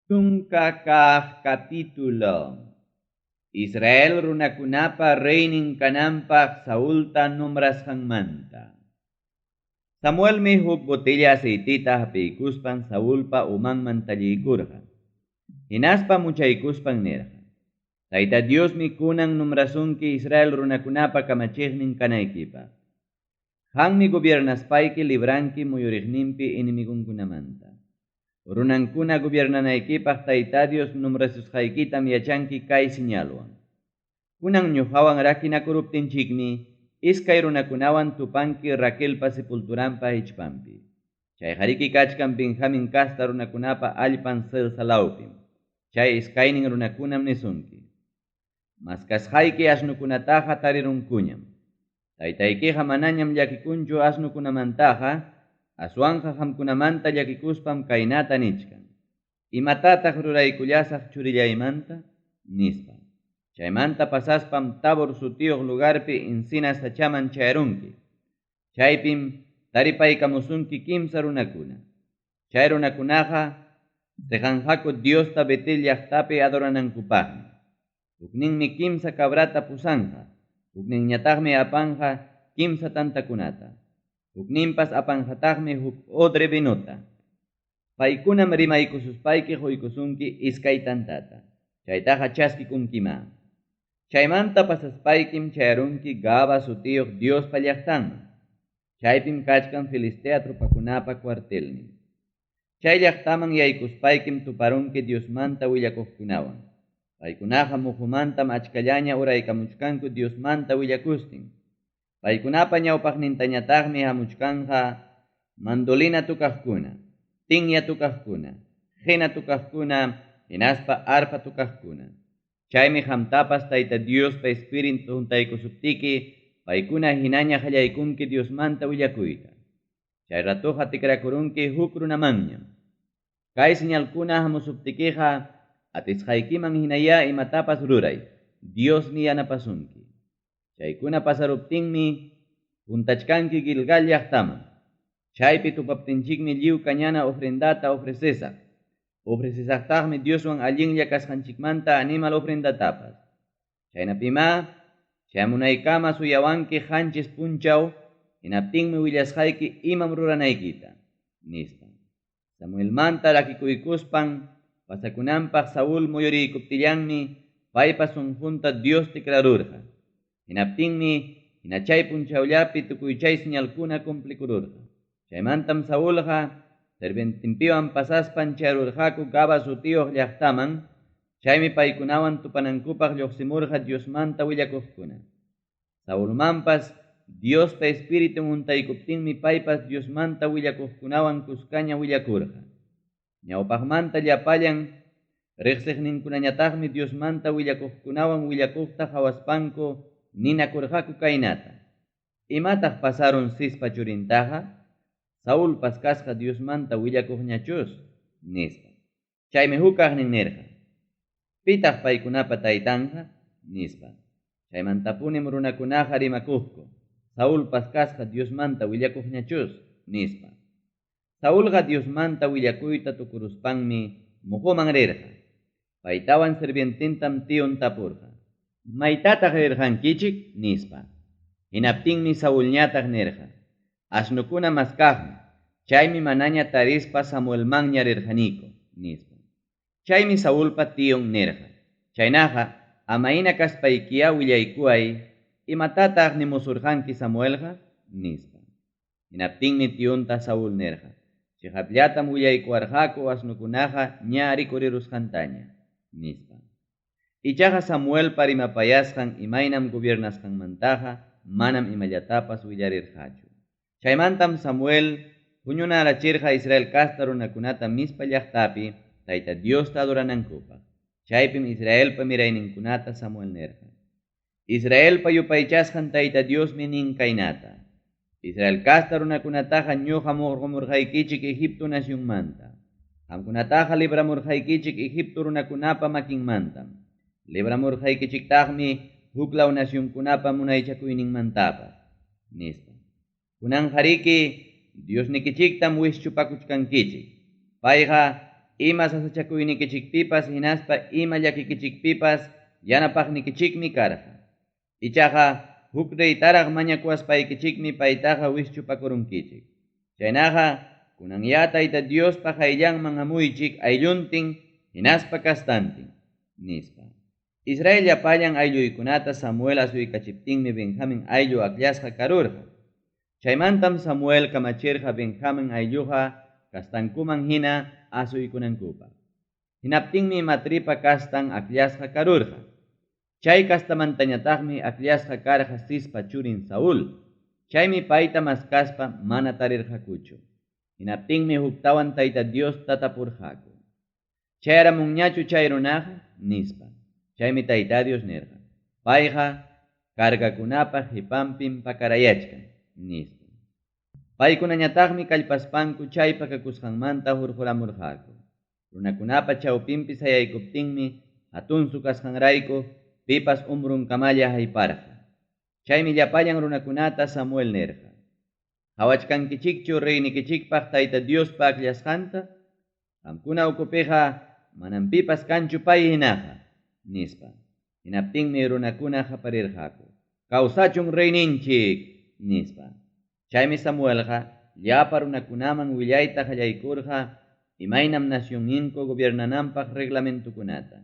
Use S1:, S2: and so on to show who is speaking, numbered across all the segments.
S1: Chunka kaq capítulo. Israel runakunapa reynin kananpaq Saulta nombrasqanmanta. Samuelmi huk botella aceitita hapiykuspan Saulpa umanman talliykurqa. Hinaspa muchaykuspan nirqa: Tayta Diosmi kunan nombrasunki Israel runakunapa kamachiqnin kanaykipaq. Qanmi gobiernaspayki libranki muyuriqninpi enemigonkunamanta. Runankuna gobiernanaykipaq Tayta Dios nombrasusqaykitam yachanki kay señalwan. Kunan ñuqawan rakinakuruptinchikmi iskay runakunawan tupanki Raquelpa sepulturanpa hichpanpi. Chayqariki kachkan Benjamin casta runakunapa allpan Selsa lawpim. Chay iskaynin runakunam nisunki: Maskasqayki asnukunataqa tarirunkuñam. Taytaykiqa manañam llakikunchu asnukunamantaqa, aswanqa qamkunamanta llakikuspam kaynata nichkan: Imatataq ruraykullasaq churillaymanta? Nispa. Chaymanta pasaspam Tabor sutiyuq lugarpi encina sachaman chayarunki. Chaypim taripaykamusunki kimsa runakuna. Chay runakunaqa riqanqaku Diosta Betel llaqtapi adoranankupaqmi. Hukninmi kimsa cabrata pusanqa, hukninñataqmi apanqa kimsa tantakunata. Hukninpas apanqataqmi huk odre vinota. Paykunam rimaykususpayki quykusunki iskay tantata. Chaytaqa chaskikunkimá. Chaymanta pasaspaykim chayarunki Gaba sutiyuq Diospa llaqtanman. Chaypim kachkan Filistea tropakunapa cuartelnin. Chay llaqtaman yaykuspaykim tuparunki Diosmanta willakuqkunawan. Paykunaqa muhumantam achkallaña uraykamuchkanku Diosmanta willakustin. Paykunapa ñawpaqnintañataqmi hamuchkanqa mandolina tukaqkuna, tinya tukaqkuna, qina tukaqkuna, hinaspa arpa tukaqkuna. Chaymi qamtapas Tayta Diospa Espíritu huntaykusuptiki, paykuna hinaña qallaykunki Diosmanta willakuyta. Chay ratuqa tikrakurunki huk runamanñam. Kay señalkuna hamusuptikiqa atisqaykiman hinayá imatapas ruray, Diosmi yanapasunki. Chaykuna pasaruptinmi puntachkanki Gilgal llaqtaman. Chaypi tupaptinchikmi lliw kañana ofrendata ofrecesaq. Ofrecesaqtaqmi Dioswan allinlla kasqanchikmanta animal ofrendatapas. Chaynapimá chayamunaykama suyawanki qanchis punchaw, hinaptinmi willasqayki imam ruranaykita, nispa. Samuelmanta rakikuykuspan pasakunanpaq Saúl muyuriykuptillanmi paypa sunqunta Dios tikrarurqa. Hinaptinmi hina chay punchawllapi tukuy chay señalkuna cumplikururqa. Chaymantam Saulqa sirvientinpiwan pasaspan chayarurqaku Gaba sutiyuq llaqtaman, chaymi paykunawan tupanankupaq lluqsimurqa Diosmanta willakuqkuna. Saulmanpas Diospa Espiritun untaykuptinmi paypas Diosmanta willakuqkunawan kuskaña willakurqa. Ñawpaqmanta llapallan riqsiqninkunañataqmi Diosmanta willakuqkunawan willakuqta qhawaspanku ninakurqaku kaynata: Imataq pasarun Cispa churintaqa? Saulpas kasqa Diosmanta willakuqñachus, nispa. Chaymi hukaqnin nirqa: Pitaq paykunapa taytanqa? Nispa. Chaymantapunim runakunaqa rimakuqku: Saulpas kasqa Diosmanta willakuqñachus, nispa. Saulqa Diosmanta willakuyta tukuruspanmi muhuman rirqa. Paytawan sirvientintam tion tapurqa: Maytataq rirqankichik? Nispa. Hinaptinmi Saulñataq nirqa: Asnukuna maskaqmi, chaymi manaña tarispa Samuelmanña rirqaniku, nispa. Chaymi Saulpa tion nirqa: Chaynaqa, amayna kaspaykiya willaykuway, imatataq nimusurqanki Samuelqa? Nispa. Hinaptinmi tionta Saúl nirqa: Chiqapllatam willaykuwarqaku asnukunaqa ña rikurirusqantaña, nispa. Ichaqa Samuelpa rimapayasqan imaynam gobiernasqanmantaqa manam imallatapas willarirqachu. Chaymantam Samuel huñunarachirqa Israel casta runakunata Mizpa llaqtapi Tayta Diosta adoranankupaq. Chaypim Israelpa mirayninkunata Samuel nirqa: Israelpa yupaychasqan Tayta Diosmi nin kaynata: Israel casta runakunataqa ñuqa murqumurqaykichik Egipto nacionmanta. Qamkunataqa libramurqaykichik Egipto runakunapa makinmantam. Libramurqaykichiktaqmi huklaw nacionkunapa munaychakuyninmantapas, nispa. Kunanqariki Diosnikichiktam wischupakuchkankichik. Payqa ima sasachakuynikichikpipas hinaspa ima llakikichikpipas yanapaqnikichikmi karqa. Ichaqa huk reytaraq mañakuwaspaykichikmi paytaqa wischupakurunkichik. Chaynaqa kunanyá Tayta Diospa qayllanman hamuychik aylluntin hinaspa kastantin, nispa. Israel llapallan aylluykunata Samuel asuykachiptinmi Benjamin ayllu akllasqa karurqa. Chaymantam Samuel kamachirqa Benjamin aylluqa kastankuman hina asuykunankupaq. Hinaptinmi Matripa kastan akllasqa karurqa. Chay kastamantañataqmi akllasqa karqa Cispa churin Saúl. Chaymi payta maskaspa mana tarirqakuchu. Hinaptinmi huktawan Tayta Diosta tapurqaku: Chayaramunñachu chay runaqa? nispa. Chaymi Tayta Dios nirqa: Payqa cargakunapa qepanpim pakarayachkan, nispa. Paykunañataqmi kallpaspanku chay pakakusqanmanta hurquramurqaku. Runakunapa chawpinpi sayaykuptinmi hatunsu kasqanrayku pipas hombronkamalla hayparqa. Chaymi llapallan runakunata Samuel nirqa: Qawachkankichikchu reynikichikpaq Tayta Diospa akllasqanta? Qamkuna ukupiqa manam pipas kanchu pay hinaqa, nispa. Hinaptinmi runakuna qaparirqaku: Kawsachun reyninchik! nispa. Chaymi Samuelqa llapa runakunaman willayta qallaykurqa imaynam nacionninku gobiernananpaq reglamentokunata.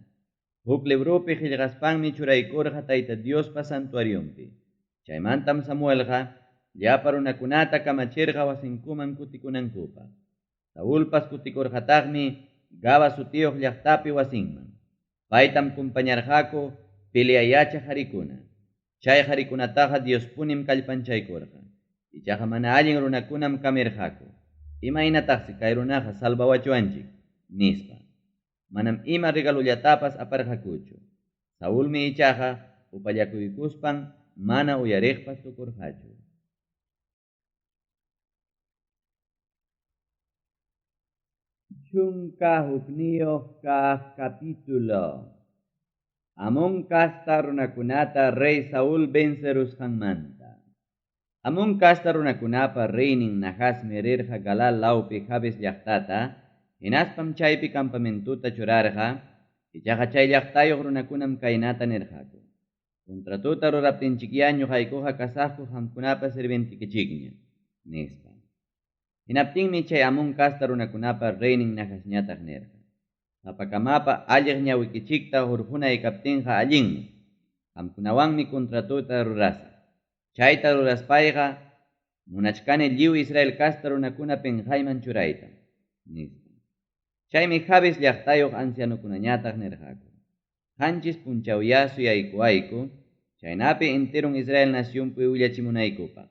S1: Huk libropi qellqaspanmi churaykurqa Tayta Diospa santuarionpi. Chaymantam Samuelqa llapa runakunata kamachirqa wasinkuman kutikunankupaq. Saulpas kutikurqataqmi Gaba sutiyuq llaqtapi wasinman. Paytam compañarqaku pelea yachaq qarikuna. Chay qarikunataqa Diospunim kallpanchaykurqa. Ichaqa mana allin runakunam kamirqaku: Imaynataqsi kay runaqa salvawachuwanchik? nispa. Manam ima regalollatapas aparqakuchu. Saulmi ichaqa upallakuykuspan mana uyariqpas tukurqachu. 11 kaq capítulo. Amón casta runakunata rey Saúl vencerusqanmanta. Amón casta runakunapa reynin Nahasmi rirqa Galaad lawpi Jabes llaqtata, hinaspam chaypi campamentota churarqa, ichaqa chay llaqtayuq runakunam kaynata nirqaku: Contratota ruraptinchikyá ñoqaykuqa kasaqku qamkunapa sirvientekichikña, nispa. Hinaptinmi chay Amón casta runakunapa reynin Nahasñataq nirqa: Sapakamapa alleq ñawikichikta hurqunay kaptinqa allinmi. Qamkunawanmi contratota rurasaq. Chayta ruraspayqa munachkani lliw Israel casta runakuna penqayman churaytam, nispa. Chaymi Jabes llaqtayuq ancianokunañataq nirqaku: Qanchis punchawyá suyaykuwayku, chaynapi enteron Israel nacionpi willachimunaykupaq.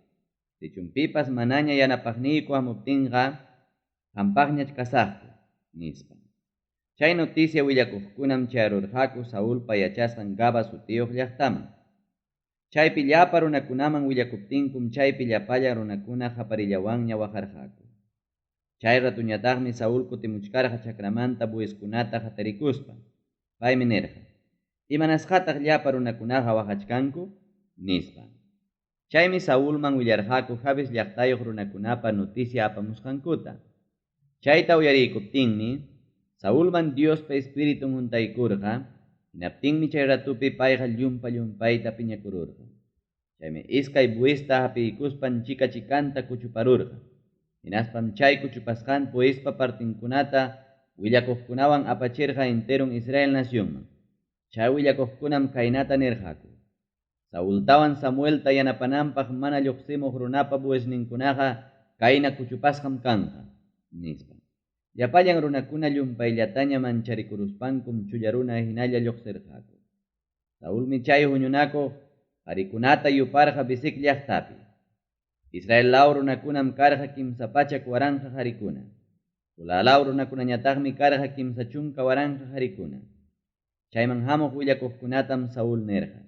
S1: Sichum pipas manaña yanapaqniyku hamuptinqa qampaqñach kasaqku, nispa. Chay noticia willakuqkunam chayarurqaku Saulpa yachasqan Gaba sutiyuq llaqtaman. Chaypi llapa runakunaman willakuptinkum chaypi llapallan runakuna qaparillawanña waqarqaku. Chay ratuñataqmi Saúl kutimuchkarqa chakramanta bueyeskunata hatarikuspa. Paymi nirqa: Imanasqataq llapa runakunaqa waqachkanku? nispa. Chaymi Saulman willarqaku Jabes llaqtayuq runakunapa noticia apamusqankuta. Chayta uyariykuptinmi Saulman Diospa Espiritun huntaykurqa, hinaptinmi chay ratupi payqa llumpa-llumpayta piñakururqa. Chaymi iskay bueyesta hapiykuspan chika-chikanta kuchuparurqa. Hinaspam chay kuchupasqan bueyespa partenkunata willakuqkunawan apachirqa enteron Israel nacionman. Chay willakuqkunam kaynata nirqaku: Saultawan Samuelta yanapananpaq mana lluqsimuq runapa bueyesninkunaqa kayna kuchupasqam kanqa, nispa. Llapallan runakuna llumpayllataña mancharikuruspankum chulla runa hinalla lluqsirqaku. Saulmi chay huñunakuq qarikunata yuparqa Bezec llaqtapi. Israel law runakunam karqa 300,000 qarikuna. Judá law runakunañataqmi karqa 30,000 qarikuna. Chayman hamuq willakuqkunatam Saúl nirqa: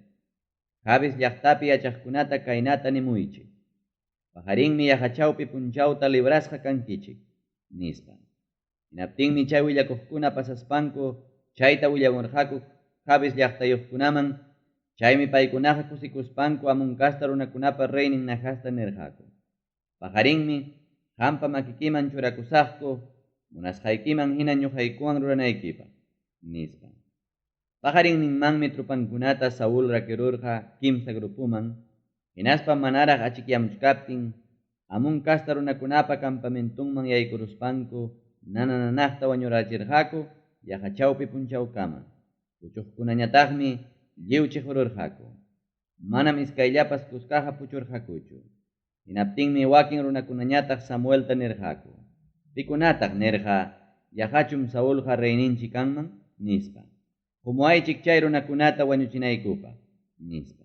S1: Jabes llaqtapi yachaqkunata kaynata nimuychik: Paqarinmi yaqa chawpi punchawta librasqa kankichik, nispa. Hinaptinmi chay willakuqkuna pasaspanku chayta willamurqaku Jabes llaqtayuqkunaman, chaymi paykunaqa kusikuspanku Amón casta runakunapa reynin Nahasta nirqaku: Paqarinmi qampa makikiman churakusaqku, munasqaykiman hina ñoqaykuwan ruranaykipaq, nispa. Paqarinninmanmi tropankunata Saúl rakirurqa kimsa grupoman, hinaspam manaraq achikyamuchkaptin Amón casta runakunapa campamentonman yaykuruspanku nana-nanaqta wañurachirqaku yaqa chawpi punchawkama. Puchuqkunañataqmi lliw chiqururqaku. Manam iskayllapas kuskaqa puchurqakuchu. Hinaptinmi wakin runakunañataq Samuelta nirqaku: Pikunataq nirqa, Yaqachum Saulqa reyninchik kanman? nispa. Qumuwaychik chay runakunata wañuchinaykupaq, nispa.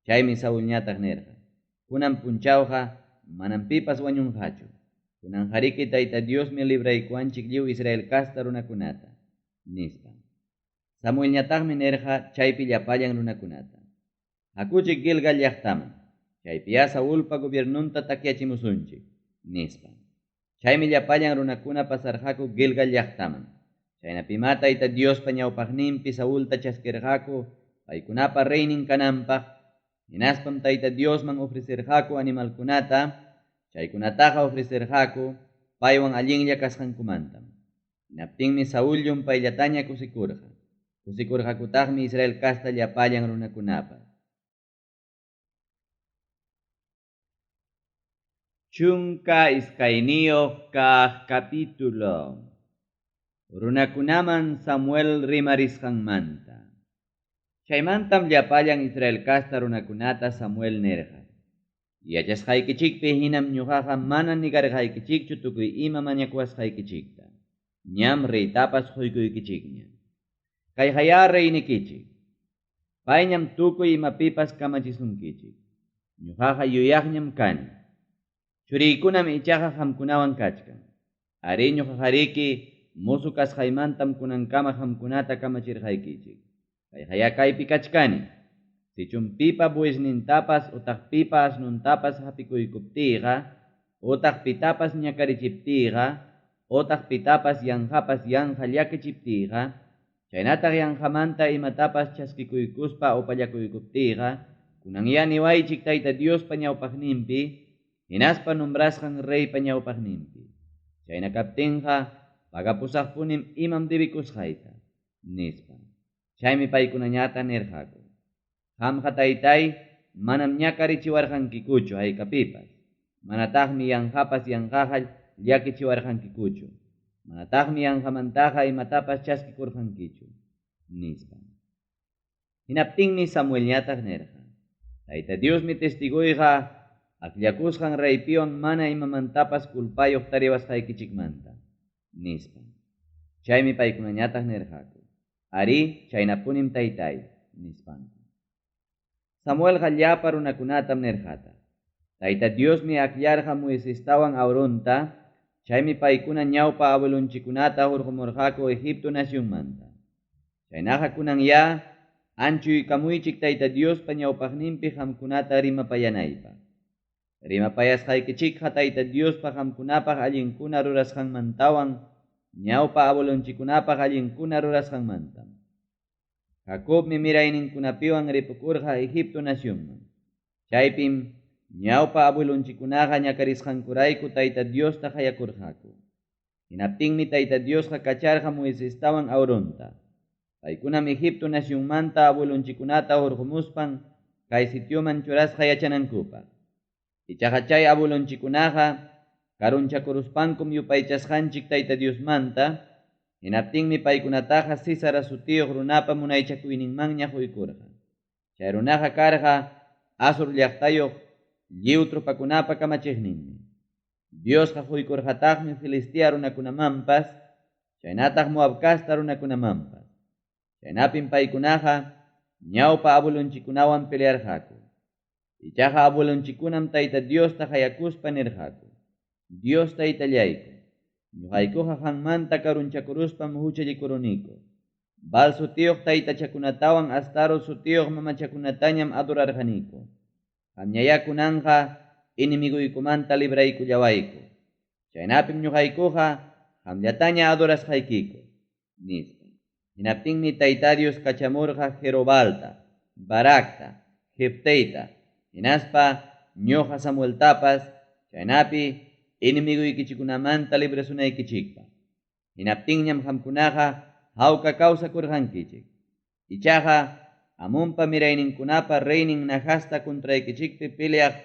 S1: Chaymi Saulñataq nirqa: Kunan punchawqa manam pipas wañunqachu. Kunanqariki Tayta Diosmi libraykuwanchik lliw Israel casta runakunata, nispa. Samuelñataqmi nirqa chaypi llapallan runakunata: Hakuchik Gilgal llaqtaman, chaypiyá Saulpa gobiernonta takyachimusunchik, nispa. Chaymi llapallan runakuna pasarqaku Gilgal llaqtaman. Chaynapimá Tayta Diospa ñawpaqninpi Saulta chaskirqaku paykunapa reynin kananpaq, hinaspam Tayta Diosman ofrecerqaku animalkunata, chaykunataqa ofrecerqaku paywan allinlla kasqankumantam. Hinaptinmi Saúl llumpayllataña kusikurqa, kusikurqakutaqmi Israel casta llapallan runakunapas. 12 kaq capítulo. Runakunaman Samuel rimarisqanmanta. Chaymantam llapallan Israel casta runakunata Samuel nirqa: Yachasqaykichikpi hinam ñoqaqa mana negarqaykichikchu tukuy ima mañakuwasqaykichikta. Ñam reytapas qoykuykichikña. Kayqayá reynikichik. Payñam tukuy imapipas kamachisunkichik. Ñoqaqa yuyaqñam kani. Churiykunam ichaqa qamkunawan kachkan. Arí, ñoqaqariki mozo kasqaymantam kunankama qamkunata kamachirqaykichik. Kayqayá kaypi kachkani. Sichum pipa bueyesnintapas otaq pipa asnontapas hapikuykuptiyqa, otaq pitapas ñakarichiptiyqa, otaq pitapas yanqapas yanqa llakichiptiyqa, chaynataq yanqamanta imatapas chaskikuykuspa upallakuykuptiyqa, kunanyá niwaychik Tayta Diospa ñawpaqninpi, hinaspa nombrasqan reypa ñawpaqninpi. Chayna kaptinqa pagapusaqpunim imam debikusqayta, nispa. Chaymi paykunañataq nirqaku: Qamqa taytáy, manam ñakarichiwarqankikuchu haykapipas, manataqmi yanqapas yanqaqa llakichiwarqankikuchu, manataqmi yanqamantaqa imatapas chaskikurqankichu, nispa. Hinaptinmi Samuelñataq nirqa: Tayta Diosmi testigoyqa akllakusqan reypiwan mana imamantapas culpayuq tariwasqaykichikmanta, nispa. Chaymi paykunañataq nirqaku: Arí, chaynapunim taytáy, nispanku. Samuelqa llapa runakunatam nirqataq: Tayta Diosmi akllarqa Moisestawan Aaronta, chaymi paykuna ñawpa abuelonchikkunata hurqumurqaku Egipto nacionmanta. Chaynaqa kunanyá anchuykamuychik Tayta Diospa ñawpaqninpi qamkunata rimapayanaypaq. Rimapayasqaykichikqa Tayta Diospa qamkunapaq allinkuna rurasqanmantawan ñawpa abuelonchikkunapaq allinkuna rurasqanmantam. Jacobmi mirayninkunapiwan ripukurqa Egipto nacionman. Chaypim ñawpa abuelonchikkunaqa ñakarisqankurayku Tayta Diosta qayakurqaku. Hinaptinmi Tayta Diosqa kacharqa Moisestawan Aaronta. Paykunam Egipto nacionmanta abuelonchikkunata hurqumuspan kay sitioman churasqa yachanankupaq. Ichaqa chay abuelonchikkunaqa karunchakuruspankum yupaychasqanchik Tayta Diosmanta, hinaptinmi paykunataqa Sísara sutiyuq runapa munaychakuyninmanña quykurqa. Chay runaqa karqa Hazor llaqtayuq lliw tropakunapa kamachiqninmi. Diosqa quykurqataqmi Filistea runakunamanpas, chaynataq Moab casta runakunamanpas. Chaynapim paykunaqa ñawpa abuelonchikkunawan pelearqaku. Ichaqa abuelonchikkunam Tayta Diosta qayakuspa nirqaku: Dios Taytallayku, ñoqaykuqa qanmanta karunchakuruspam huchallikuruniku. Baal sutiyuq taytachakunatawan Astarot sutiyuq mamachakunatañam adorarqaniku. Qamñayá kunanqa enemiguykumanta libraykullawayku. Chaynapim ñoqaykuqa qamllataña adorasqaykiku, nispa. Hinaptinmi Tayta Dios kachamurqa Jerobalta, Baracta, Jefteyta, hinaspa ñoqa Samueltapas, chaynapi enemiguykichikkunamanta librasunaykichikpaq. Hinaptinñam qamkunaqa hawka kawsakurqankichik. Ichaqa Amonpa mirayninkunapa reynin Nahasta contraykichikpi peleaq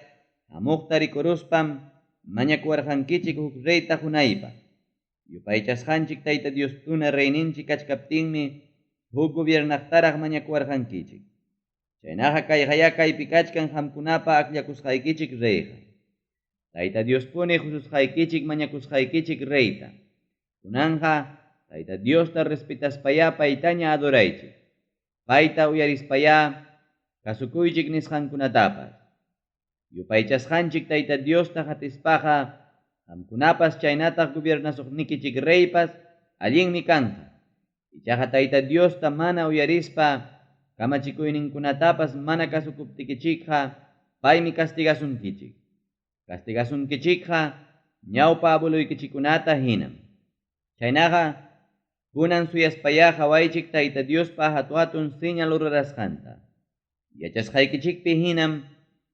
S1: hamuqta rikuruspam mañakuwarqankichik huk reyta qunaypaq. Yupaychasqanchik Tayta Diospuna reyninchik kachkaptinmi huk gobiernaqtaraq mañakuwarqankichik. Chaynaqa kayqayá kaypi kachkan qamkunapa akllakusqaykichik reyqa. Tayta Diospuni qususqaykichik mañakusqaykichik reyta. Kunanqa Tayta Diosta respetaspayá paytaña adoraychik. Payta uyarispayá kasukuychik nisqankunatapas. Yupaychasqanchik Tayta Diosta qatispaqa qamkunapas chaynataq gobiernasuqnikichik reypas allinmi kanqa. Ichaqa Tayta Diosta mana uyarispa kamachikuyninkunatapas mana kasukuptikichikqa paymi castigasunkichik. Castigasunkichikqa ñawpa abueloykichikkunata hinam. Chaynaqa kunan suyaspayá qawaychik Tayta Diospa hatu-hatun señal rurasqanta. Yachasqaykichikpi hinam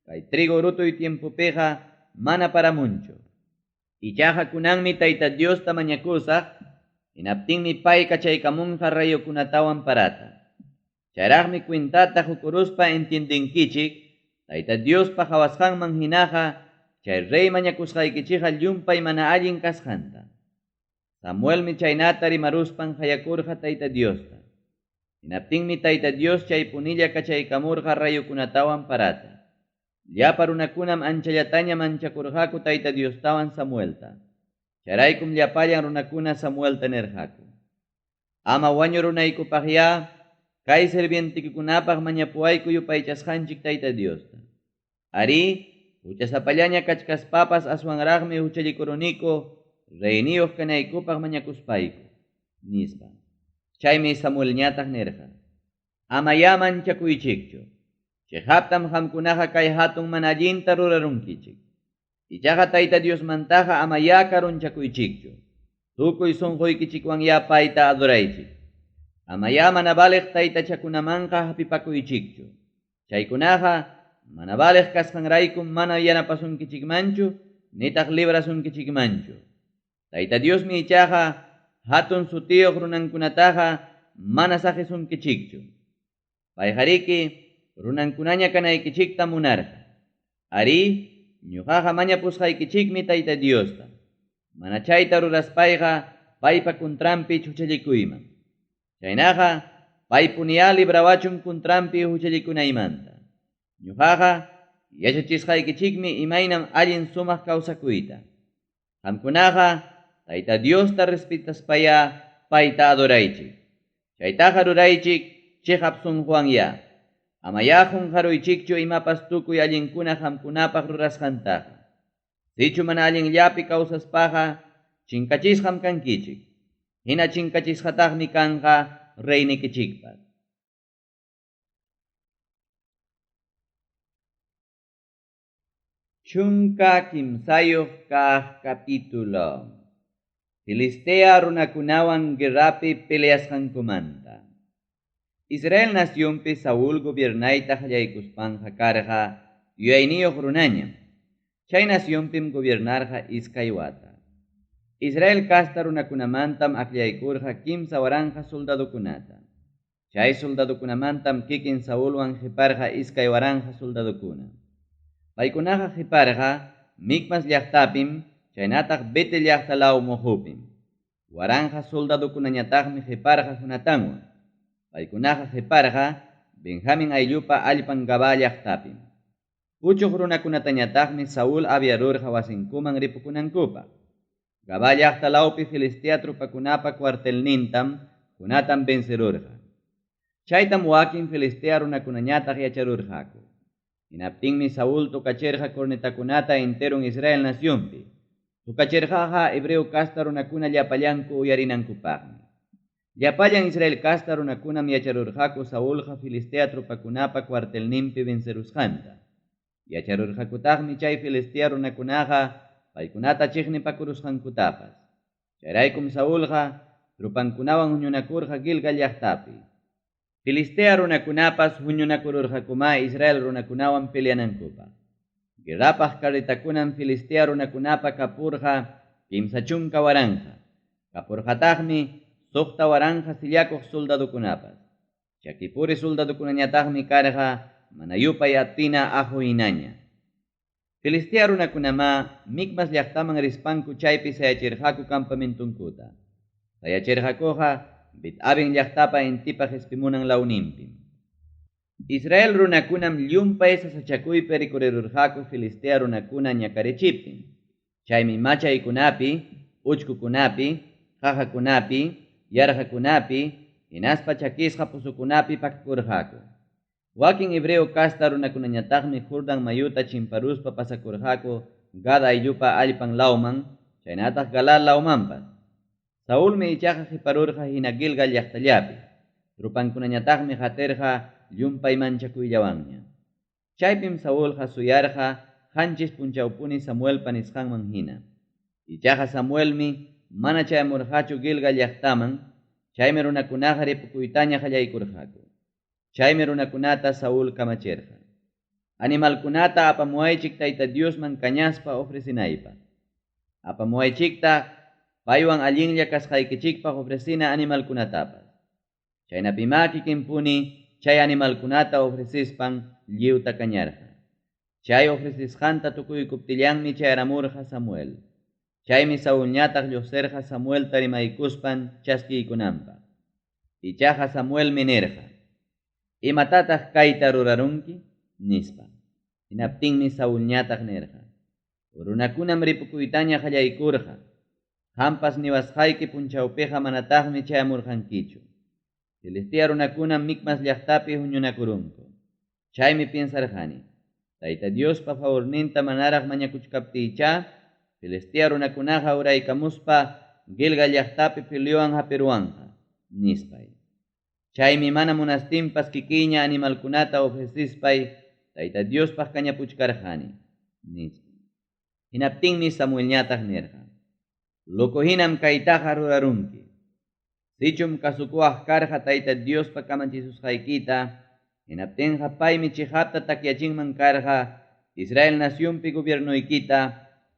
S1: kay trigo rutuy tiempopiqa mana paramunchu. Ichaqa kunanmi Tayta Diosta mañakusaq, hinaptinmi pay kachaykamunqa rayokunatawan parata. Chayraqmi cuentata qukuruspa entiendenkichik, Tayta Diospa qawasqanman hinaqa chay rey mañakusqaykichikqa llumpay mana allin kasqanta. Samuelmi chaynata rimaruspan qayakurqa Tayta Diosta. Hinaptinmi Tayta Dios chaypunilla kachaykamurqa rayokunatawan parata. Llapa runakunam anchallataña manchakurqaku Tayta Diostawan Samuelta. Chayraykum llapallan runakuna Samuelta nirqaku: Ama wañurunaykupaqyá kay sirvientekikunapaq mañapuwayku yupaychasqanchik Tayta Diosta. Arí, huchasapallaña kachkaspapas aswanraqmi huchallikuruniku reyniyuq kanaykupaq mañakuspayku, nispa. Chaymi Samuelñataq nirqa: Amayá manchakuychikchu. Cheqaptam qamkunaqa kay hatun mana allinta rurarunkichik. Ichaqa Tayta Diosmantaqa amayá karunchakuychikchu. Tukuy sunquykichikwanyá payta adoraychik. Amayá mana valeq taytachakunamanqa hapipakuychikchu. Chaykunaqa mana valeq kasqanraykum mana yanapasunkichikmanchu nitaq librasunkichikmanchu. Tayta Diosmi ichaqa hatun sutiyuq runankunataqa mana saqisunkichikchu. Payqariki runankunaña kanaykichikta munarqa. Arí, ñuqaqa mañapusqaykichikmi Tayta Diosta. Mana chayta ruraspayqa paypa contranpi huchallikuyman. Chaynaqa paypuniyá librawachun contranpi huchallikunaymanta. Ñuqaqa yachachisqaykichikmi imaynam allin sumaq kawsakuyta. Qamkunaqa Tayta Diosta respetaspayá payta adoraychik. Chaytaqa ruraychik chiqap sunquwanyá. Amayá qunqaruychikchu imapas tukuy allinkuna qamkunapaq rurasqantaqa. Sichu mana allinllapi kawsaspaqa chinkachisqam kankichik. Hina chinkachisqataqmi kanqa reynikichikpas. 13 kaq capítulo. Filistea runakunawan guerrapi peleasqankumanta. Israel nacionpi Saúl gobiernayta qallaykuspanqa karqa yuyayniyuq runañam. Chay nacionpim gobiernarqa iskay wata. Israel casta runakunamantam akllaykurqa 3000 soldadokunata. Chay soldadokunamantam kikin Saulwan qiparqa 2000 soldadokuna. Paykunaqa qiparqa Micmas llaqtapim chaynataq Betel llaqta law muhupim. 1000 soldadokunañataqmi qiparqa Jonatanwan. Paykunaqa qiparqa Benjamin ayllupa allpan Gabaa llaqtapim. Puchuq runakunatañataqmi Saúl aviarurqa wasinkuman ripukunankupaq. Gabaa llaqta lawpi Filistea tropakunapa cuartelnintam Jonatan vencerurqa. Chaytam wakin Filistea runakunañataq yacharurqaku. Hinaptinmi Saúl tocachirqa cornetakunata enteron Israel nacionpi. Tocachirqaqa hebreo casta runakuna llapallanku uyarinankupaqmi. Llapallan Israel casta runakunam yacharurqaku Saulqa Filistea tropakunapa cuartelninpi vencerusqanta. Yacharurqakutaqmi chay Filistea runakunaqa paykunata chiqnipakurusqankutapas. Chayraykum Saulqa tropankunawan huñunakurqa Gilgal llaqtapi. Filistea runakunapas huñunakururqakumá Israel runakunawan peleanankupaq. Guerrapaq carretakunam Filistea runakunapa kapurqa 30,000. Kapurqataqmi 6000 sillakuq soldadokunapas. Chakipuri soldadokunañataqmi karqa mana yupay atina aqu hinaña. Filistea runakunamá Micmas llaqtaman rispanku chaypi sayachirqaku campamentunkuta. Sayachirqakuqa Bet-Aven llaqtapa intipa qispimunan lawninpim. Israel runakunam llumpay sasachakuypi rikurirurqaku Filistea runakuna ñakarichiptin. Chaymi machaykunapi, uchkukunapi, qaqakunapi, yarqakunapi, hinaspa chakisqa pusukunapi pakakurqaku. Wakin hebreo casta runakunañataqmi Jordan mayuta chimparuspa pasakurqaku Gad ayllupa allpan lawman, chaynataq Galaad lawmanpas. Saulmi ichaqa qiparurqa hina Gilgal llaqtallapi. Trupankunañataqmi qatirqa llumpay manchakuyllawanña. Chaypim Saulqa suyarqa 7 punchawpuni Samuelpa nisqanman hina. Ichaqa Samuelmi mana chayamurqachu Gilgal llaqtaman, chaymi runakunaqa ripukuytaña qallaykurqaku. Chaymi runakunata Saúl kamachirqa: Animalkunata apamuwaychik Tayta Diosman kañaspa ofrecinaypaq. Apamuwaychiktaq paywan allinlla kasqaykichikpaq ofrecina animalkunatapas. Chaynapimá kikinpuni chay animalkunata ofrecispan lliwta kañarqa. Chay ofrecisqanta tukuykuptillanmi chayaramurqa Samuel. Chaymi Saulñataq lluqsirqa Samuelta rimaykuspan chaskiykunanpaq. Ichaqa Samuelmi nirqa: Imatataq kayta rurarunki? Nispa. Hinaptinmi Saulñataq nirqa: Runakunam ripukuytaña qallaykurqa. Qampas niwasqayki punchawpiqa manataqmi chayamurqankichu. Filistea runakunam Micmas llaqtapi huñunakurunku. Chaymi piensarqani: Tayta Diospa favorninta manaraq mañakuchkaptiychá, Filistea runakunaqa uraykamuspa Gilgal llaqtapi peleowan hapiruwanqa, nispay. Chaymi mana munastinpas kikiyña animalkunata ofrecispay Tayta Diospaq kañapuchkarqani, nispa. Hinaptinmi Samuelñataq nirqa: Loco hinam kaytaqa rurarunki. Sichum kasukuwaq karqa Tayta Diospa kamachisusqaykita, hinaptinqa paymi chiqapta takyachinman karqa Israel nacionpi gobiernoykita,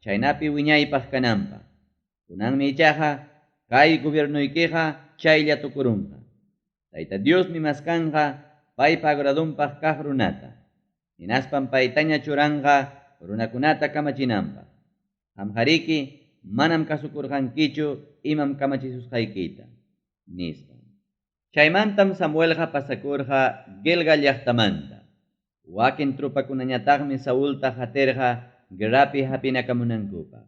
S1: chaynapi wiñaypaq kananpaq. Kunanmi ichaqa kay gobiernoykiqa chaylla tukurunqa. Tayta Diosmi maskanqa paypa agradonpaq kaq runata. Hinaspam paytaña churanqa runakunata kamachinanpaq. Qamqariki manam kasukurqankichu imam kamachisusqaykita, nispa. Chaymantam Samuelqa pasakurqa Gilgal llaqtamanta. Wakin trupakunañataqmi Saulta qatirqa guerrapi hapinakamunankupaq.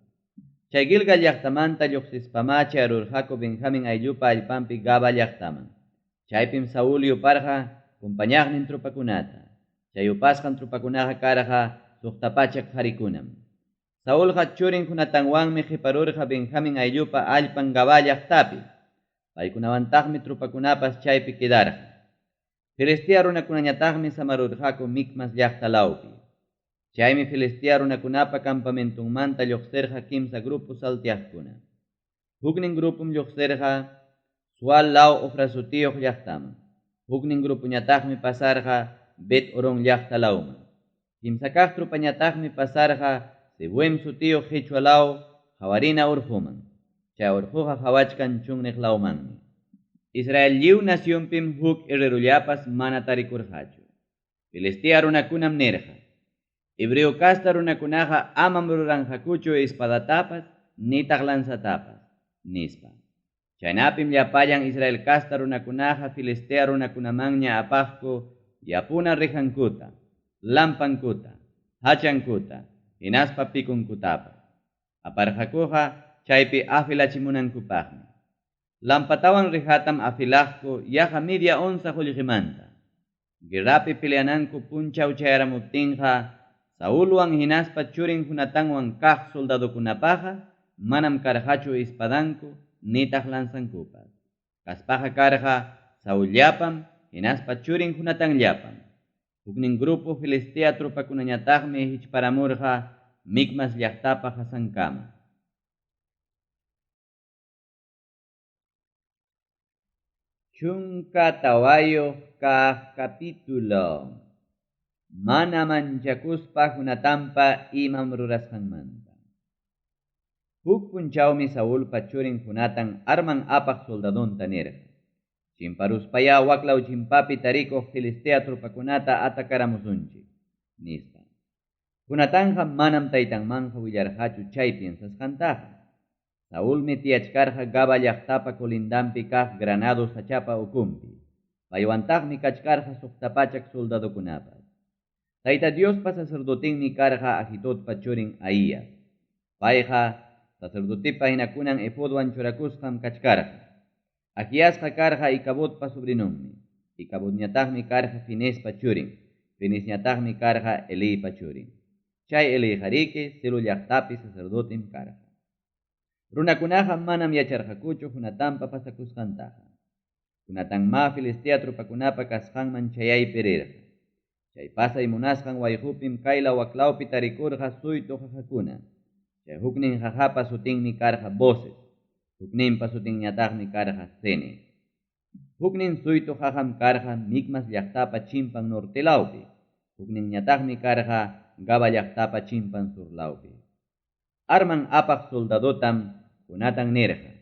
S1: Chay Gilgal llaqtamanta lluqsispamá chayarurqaku Benjamin ayllupa allpanpi Gaba llaqtaman. Chaypim Saúl yuparqa compañaqnin trupakunata. Chay yupasqan trupakunaqa karqa 600 qarikunam. Saulqa churin Jonatanwanmi qiparurqa Benjamin ayllupa allpan Gaba llaqtapi. Paykunawantaqmi trupakunapas chaypi quedarqa. Filistea runakunañataqmi samarurqaku Micmas llaqta lawpi. Chaymi Filistea runakunapa campamentunmanta lluqsirqa 3 grupo salteaqkuna. Huknin grupum lluqsirqa Sual law Ofra sutiyuq llaqtaman. Huknin grupuñataqmi pasarqa Bet Horon llaqta lawman. 3 kaq trupañataqmi pasarqa Seboim sutiyuq qichwa law Hawarina urquman. Chay urquqa hawachkan chunniq lawmanmi. Israel lliw nacionpim huk herrerullapas mana tarikurqachu. Filistea runakunam nirqa: Hebreo casta runakunaqa amam ruranqakuchu espadatapas nitaq lanzatapas, nispa. Chaynapim llapallan Israel casta runakunaqa Filistea runakunamanña apaqku yapuna rijankuta, lampankuta, hachankuta, hinaspa pikunkutapas. Aparqakuqa chaypi afilachimunankupaqmi. Lampatawan rijatam afilaqku yaqa media onza qullqimanta. Guerrapi peleananku punchaw chayaramuptinqa Saulwan hinaspa churin Jonatanwan kaq soldadokunapaqa manam karqachu espadanku nitaq lanzankupas. Kaspaqa karqa Saullapam hinaspa churin Jonatanllapam. Huknin grupo Filistea trupakunañataqmi hichparamurqa Micmas llaqtapa hasankama. 14 kaq capítulo. Mana manchakuspa Jonatanpa imam rurasqanmanta. Huk punchawmi Saulpa churin Jonatan arman apaq soldadonta nirqa, Chimparuspayá waklaw chimpapi tarikuq Filistea tropakunata atacaramusunchik, nispa. Jonatanqa manam taytanmanqa willarqachu chay piensasqantaqa. Saulmi tiyachkarqa Gaba llaqtapa colindanpi kaq granado sachapa ukunpi. Paywantaqmi kachkarqa 600 soldadokunapas. Tayta Diospa sacerdotenmi karqa Ahitodpa churin Ahías. Payqa sacerdotepa hinakunan efodwan churakusqam kachkarqa. Ahiasqa karqa Icabodpa sobrinonmi. Icabodñataqmi karqa Finespa churin. Finesñataqmi karqa Eliypa churin. Chay Eliyqariki Silo llaqtapi sacerdotem karqa. Runakunaqa manam yacharqakuchu Jonatanpa pasakusqantaqa. Jonatanmá Filistea tropakunapa kasqanman chayaypi rirqa. Chay pasay munasqan wayqupim kaylaw waklawpi tarikurqa suytu qaqakuna. Chay huknin qaqapa sutinmi karqa Boses, hukninpa sutinñataqmi karqa Sene. Huknin suytu qaqam karqa Micmas llaqtapa chimpan nortelawpi, hukninñataqmi karqa Gaba llaqtapa chimpan surlawpi. Arman apaq soldadotam Jonatan nirqa,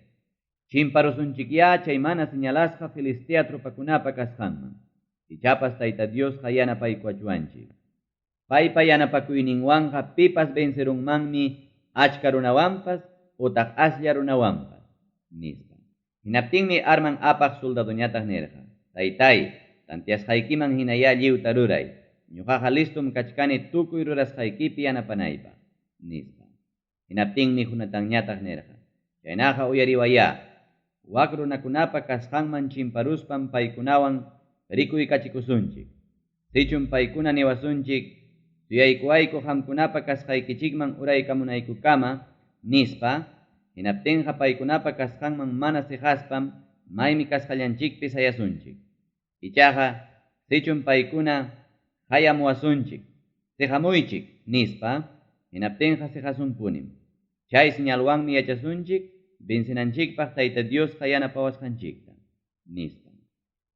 S1: Chimparusunchikyá chay mana señalasqa Filistea tropakunapa kasqanman. Ichapas Tayta Diosqa yanapaykuwachwanchik. Paypa yanapakuyninwanqa pipas vencerunmanmi achka runawanpas otaq aslla runawanpas, nispa. Hinaptinmi arman apaq soldadoñataq nirqa, Taytáy, tanteasqaykiman hinayá lliwta ruray. Ñoqaqa listom kachkani tukuy rurasqaykipi yanapanaypaq, nispa. Hinaptinmi Jonatanñataq nirqa, Chaynaqa uyariwayá, wak runakunapa kasqanman chimparuspam paykunawan rikuykachikusunchik. Sichum paykuna niwasunchik, Suyaykuwayku qamkunapa kasqaykichikman uraykamunaykukama, nispa, hinaptinqa paykunapa kasqanman mana seqaspam maymi kasqallanchikpi sayasunchik. Ichaqa sichum paykuna qayamuwasunchik, Seqamuychik, nispa, hinaptinqa seqasunpunim. Chay señalwanmi yachasunchik vencenanchikpaq Tayta Diosqa yanapawasqanchikta, nispa.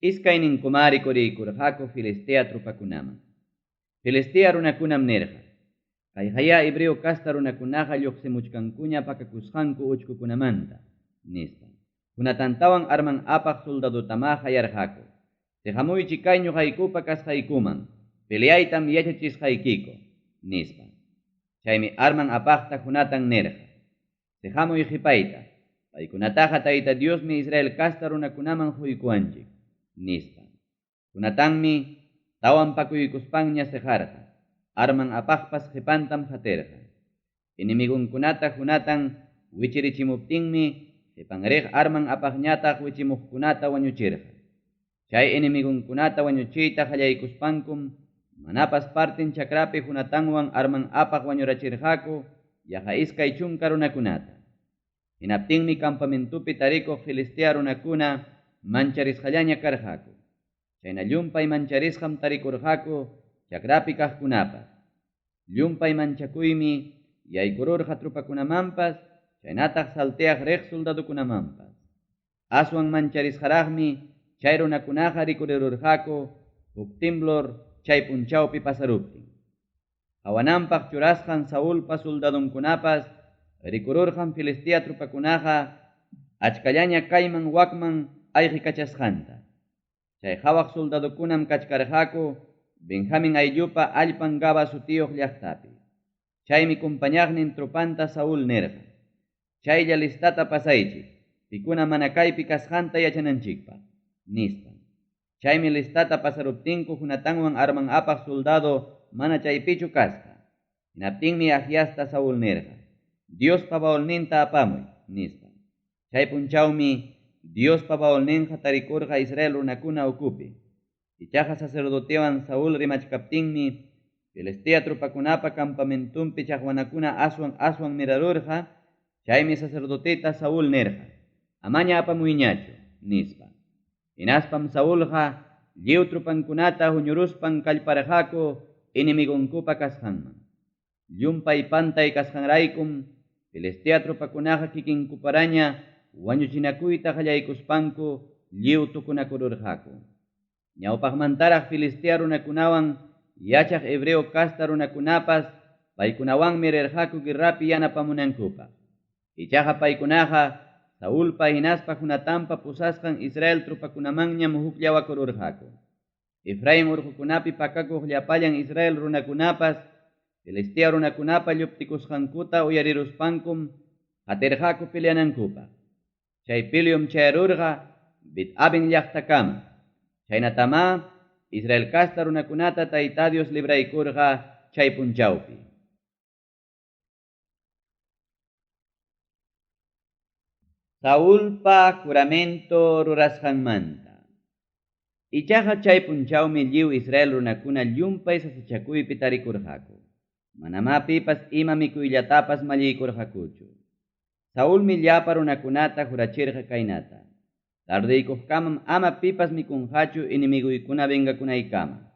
S1: Iskayninkumá rikuriykurqaku Filistea tropakunaman. Filistea runakunam nirqa, Kayqayá hebreo casta runakunaqa lloqsimuchkankuña pakakusqanku uchkukunamanta, nispa. Jonatantawan arman apaq soldadotamá qayarqaku, Seqamuychik kay ñoqaykupa kasqaykuman, peleaytam yachachisqaykiku, nispa. Chaymi arman apaqta Jonatan nirqa, Seqamuy qepayta, paykunataqa Tayta Diosmi Israel casta runakunaman qoykuwanchik, nispa. Jonatanmi tawan pakuykuspanña seqarqa, arman apaqpas qepantam qatirqa. Enemigonkunata Jonatan wichirichimuptinmi qepan riq arman apaqñataq wichimuqkunata wañuchirqa. Chay enemigonkunata wañuchiyta qallaykuspankum manapas parten chakrapi Jonatanwan arman apaq wañurachirqaku yaqa 20 runakunata. Hinaptinmi campamentopi tarikuq Filistea runakuna mancharisqallaña karqaku. Chayna llumpay mancharisqam tarikurqaku chakrapi kaqkunapas. Llumpay manchakuymi yaykururqa tropakunamanpas, chaynataq salteaq riq soldadokunamanpas. Aswan mancharisqaraqmi chay runakunaqa rikurirurqaku huk temblor chay punchawpi pasaruptin. Qawananpaq churasqan Saulpa soldadonkunapas rikururqam Filistea tropakunaqa achkallaña kayman wakman ayqikachasqanta. Chay qawaq soldadokunam kachkarqaku Benjamin ayllupa allpan Gaba sutiyuq llaqtapi. Chaymi compañaqnin tropanta Saúl nirqa, Chaylla listata pasaychik, pikuna mana kaypi kasqanta yachananchikpaq, nispa. Chaymi listata pasaruptinku Jonatanwan arman apaq soldado mana chaypichu kasqa. Hinaptinmi Ahiasta Saúl nirqa, Diospa baulninta apamuy, nispa. Chay punchawmi Diospa baulninqa tarikurqa Israel runakuna ukupi. Ichaqa sacerdotewan Saúl rimachkaptinmi Filistea tropakunapa campamentonpi chaqwanakuna aswan aswan mirarurqa, chaymi sacerdoteta Saúl nirqa, Amaña apamuyñachu, nispa. Hinaspam Saulqa lliw tropankunata huñuruspan kallparqaku enemigonkupa kasqanman. Llumpay pantay kasqanraykum Filistea tropakunaqa kikinkuparaña wañuchinakuyta qallaykuspanku lliw tukunakururqaku. Ñawpaqmantaraq Filistea runakunawan yachaq hebreo casta runakunapas paykunawanmi rirqaku guerrapi yanapamunankupaq. Ichaqa paykunaqa Saulpa hinaspa Jonatanpa pusasqan Israel tropakunamanñam hukllawakururqaku. Efrain urqukunapi pakakuq llapallan Israel runakunapas Filistea runakunapa lluptikusqankuta uyariruspankum qatirqaku peleanankupaq. Chay peleom chayarurqa Bet-aven llaqtakama. Chaynatamá Israel casta runakunata Tayta Dios libraykurqa chay punchawpi. Saulpa juramento rurasqanmanta. Ichaqa chay punchawmi lliw Israel runakuna llumpay sasachakuypi tarikurqaku. Manamá pipas ima mikuyllatapas malliykurqakuchu. Saulmi llapa runakunata jurachirqa kaynata: Tardeykuqkamam ama pipas mikunqachu enemiguykuna vengakunaykama.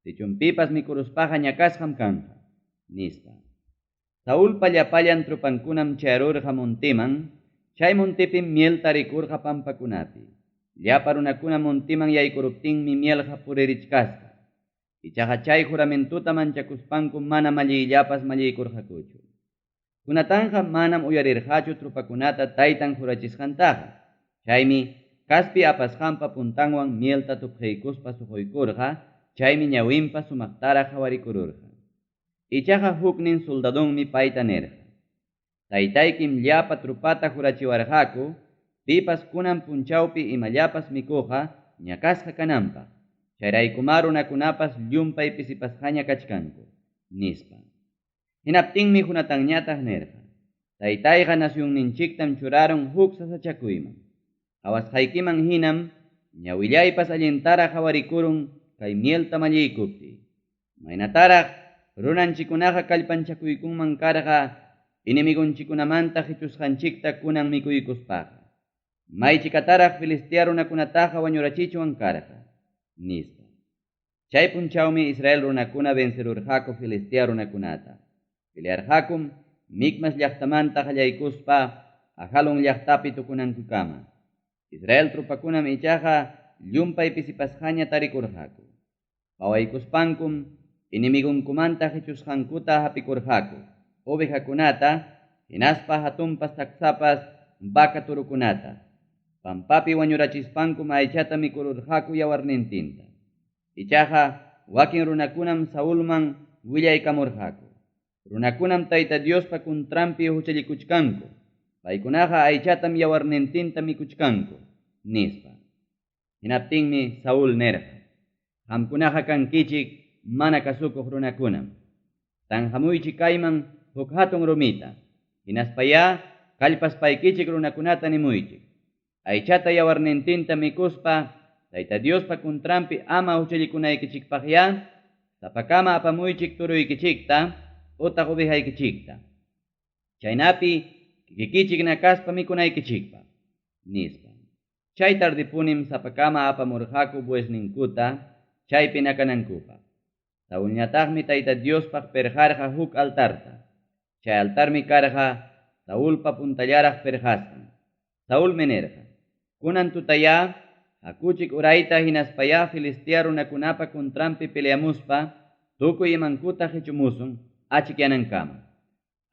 S1: Sichum pipas mikuruspaqa ñakasqam kanqa, nispa. Saulpa llapallan tropankunam chayarurqa monteman, chay montepim miel tarikurqa pampakunapi. Llapa runakuna monteman yaykuruptinmi mielqa puririchkasqa. Ichaqa chay juramentuta manchakuspanku mana malliyllapas malliykurqakuchu. Jonatanqa manam uyarirqachu tropakunata taytan jurachisqantaqa. Chaymi kaspi apasqanpa puntanwan mielta tupqiykuspa suquykurqa, chaymi ñawinpa sumaqtaraq qhawarikururqa. Ichaqa huknin soldadonmi payta nirqa: Taytaykim llapa tropata jurachiwarqaku, pipas kunan punchawpi imallapas mikuqqa ñakasqa kananpaq. Chayraykumá runakunapas llumpay pisipasqaña kachkanku, nispa. Hinaptinmi Jonatanñataq nirqa: Taytayqa nacionninchiktam churarun huk sasachakuyman. Qhawasqaykiman hinam ñawillaypas allintaraq qhawarikurun kay mielta malliykuptiy. Maynataraq runanchikkunaqa kallpanchakuykunman karqa enemigonchikkunamanta qichusqanchikta kunan mikuykuspaqa. Maychikataraq Filistea runakunataqa wañurachichwan karqa, nispa. Chay punchawmi Israel runakuna vencerurqaku Filistea runakunata. Pelearqakum Micmas llaqtamanta qallaykuspa Ajalon llaqtapi tukunankukama. Israel tropakunam ichaqa llumpay pisipasqaña tarikurqaku. Pawaykuspankum enemigonkumanta qichusqankuta hapikurqaku, ovejakunata, hinaspa hatunpas taksapas vaca turukunata. Pampapi wañurachispankum aychata mikururqaku yawarnintinta. Ichaqa wakin runakunam Saulman willaykamurqaku. Runakunam Tayta Diospa kuntranpi huchallikuchkanku. Paykunaqa aychatam yawarnintinta mikuchkanku, nispa. Hinaptinmi Saul nirqa: Qamkunaqa kankichik mana kasukuq runakunam. Tanqamuychik kayman huk hatun rumita. Hinaspayá kallpaspaykichik runakunata nimuychik: Aychata yawarnintinta mikuspa Tayta Diospa kuntranpi ama huchallikunaykichikpaqyá sapakama apamuychik turuykichikta utaq ovejaykichikta. Chaynapi kikikichik nakaspa mikunaykichikpaq, nispa. Chay tardipunim sapakama apamurqaku buesninkuta chaypi nakanankupaq. Saulñataqmi Tayta Diospaq perqarqa huk altarta. Chay altarmi karqa Saulpa puntallaraq perqasqan. Saulmi nirqa: Kunan tutayá hakuchik urayta hinaspayá Filistea runakunapa kuntranpi peleamuspa tukuy imankuta qichumusun achikyanankama.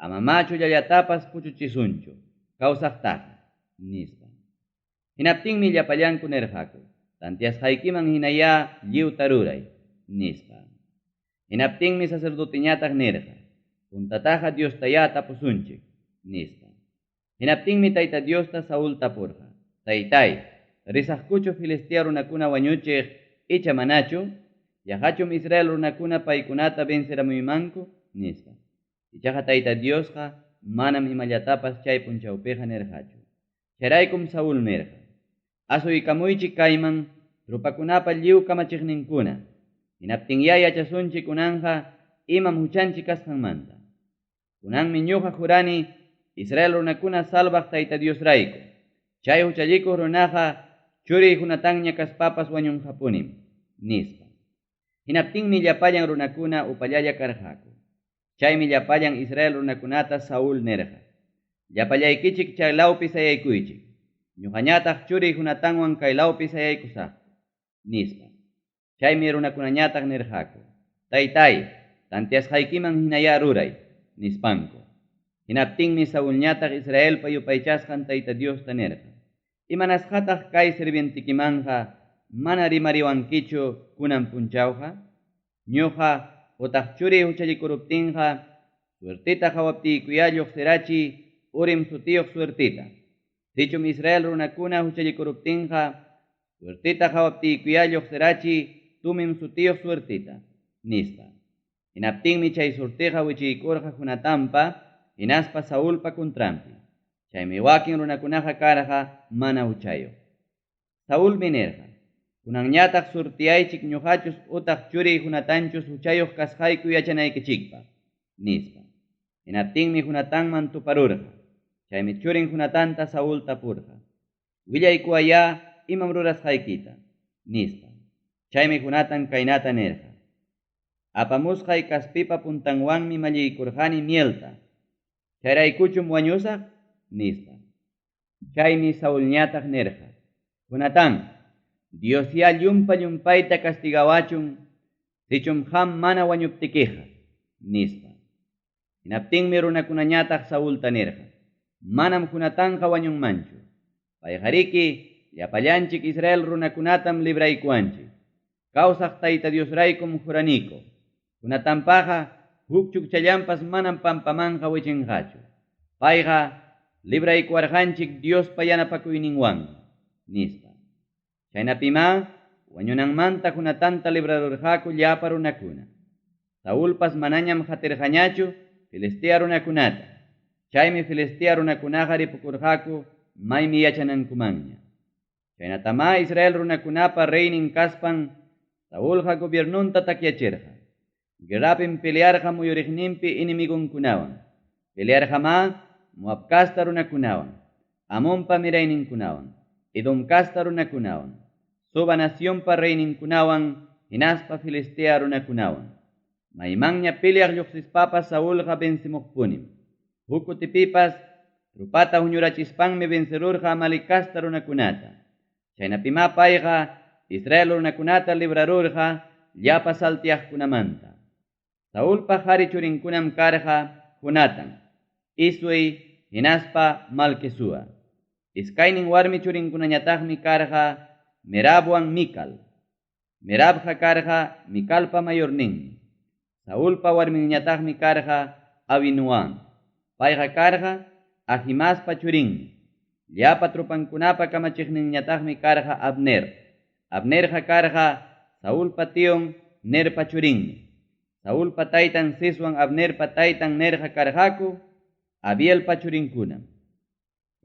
S1: Amamá chullallatapas puchuchisunchu kawsaqtaqa, nispa. Hinaptinmi llapallanku nirqaku: Tantiasqaykiman hinayá lliwta ruray, nispa. Hinaptinmi sacerdoteñataq nirqa: Puntataqa Diostayá tapusunchik, nispa. Hinaptinmi Tayta Diosta Saul tapurqa: Taytay, risaqkuchu Filistea runakuna wañuchiq icha manachu? Yaqachum Israel runakuna paykunata venceramuymanku, nispa. Ichaqa Tayta Diosqa manam imallatapas chay punchawpiqa nirqachu. Chayraykum Saul nirqa: Asuykamuychik kayman tropakunapa lliw kamachiqninkuna. Hinaptinyá yachasunchik kunanqa imam huchanchik kasqanmanta. Kunanmi ñuqa jurani Israel runakuna salvaq Tayta Diosrayku. Chay huchallikuq runaqa churiy Jonatanña kaspapas wañunqapunim, nispa. Hinaptinmi llapallan runakuna upallalla karqaku. Chaymi llapallan Israel runakunata Saul nirqa: Llapallaykichik chay lawpi sayaykuychik. Ñuqañataq churiy Jonatanwan kay lawpi sayaykusaqku, nispa. Chaymi runakunañataq nirqaku: Taytay, tantiasqaykiman hinayá ruray, nispanku. Hinaptinmi Saulñataq Israelpa yupaychasqan Tayta Diosta nirqa, Imanasqataq kay sirvientekimanqa mana rimariwankichu kunan punchawqa? Ñuqa otaq churiy huchallikuruptinqa suerteta qawaptiykuyá lloqsirachiy Urim sutiyuq suerteta. Sichum Israel runakuna huchallikuruptinqa suerteta qawaptiykuyá lloqsirachiy Tumim sutiyuq suerteta, nispa. Hinaptinmi chay suerteqa wichiykurqa Jonatanpa hinaspa Saulpa contranpi. Chaymi wakin runakunaqa karqa mana huchayuq. Saulmi nirqa, Kunanñataq surtiyaychik ñuqachus utaq churiy Jonatanchus huchayuq kasqayku yachanaykichikpaq, nispa. Hinaptinmi Jonatanman tuparurqa. Chaymi churin Jonatanta Saul tapurqa, Willaykuwayá imam rurasqaykita, nispa. Chaymi Jonatan kaynata nirqa, Apamusqay kaspipa puntanwanmi malliykurqani mielta. Chayraykuchum wañusaq? nispa. Chaymi Saulñataq nirqa, Jonatán, Diosyá llumpa-llumpayta castigawachun sichum qam mana wañuptikiqa, nispa. Hinaptinmi runakunañataq Saulta nirqa, Manam Jonatanqa wañunmanchu. Payqariki llapallanchik Israel runakunatam libraykuwanchik. Kawsaq Tayta Diosraykum juraniku, Jonatanpaqa huk chukchallanpas manam pampamanqa wichinqachu. Payqa libraykuwarqanchik Diospa yanapakuyninwanmi, nispa. Chaynapimá wañunanmanta Jonatanta librarurqaku llapa runakuna. Saulpas manañam qatirqañachu Filistea runakunata. Chaymi Filistea runakunaqa ripukurqaku maymi yachanankumanña. Chaynatamá Israel runakunapa reynin kaspan Saulqa gobiernonta takyachirqa. Guerrapim pelearqa muyuriqninpi enemigonkunawan. Pelearqamá Moab casta runakunawan, Amonpa mirayninkunawan, Edom casta runakunawan, Soba nacionpa reyninkunawan hinaspa Filistea runakunawan. Maymanña peleaq lluqsispapas Saulqa vencemuqpunim. Huk kutipipas tropata huñurachispanmi vencerurqa Amalec casta runakunata. Chaynapimá payqa Israel runakunata librarurqa llapa salteaqkunamanta. Saulpa qari churinkunam karqa Jonatan, Isui hinaspa Malquisúa. Iskaynin warmi churinkunañataqmi karqa Merabwan Mical. Merabqa karqa Micalpa mayorninmi. Saulpa warminñataqmi karqa Abinoam. Payqa karqa Ahimaaspa churinmi. Llapa tropankunapa kamachiqninñataqmi karqa Abner. Abnerqa karqa Saulpa tion Nerpa churinmi. Saulpa taytan Ciswan Abnerpa taytan Nerqa karqaku Abielpa churinkunam.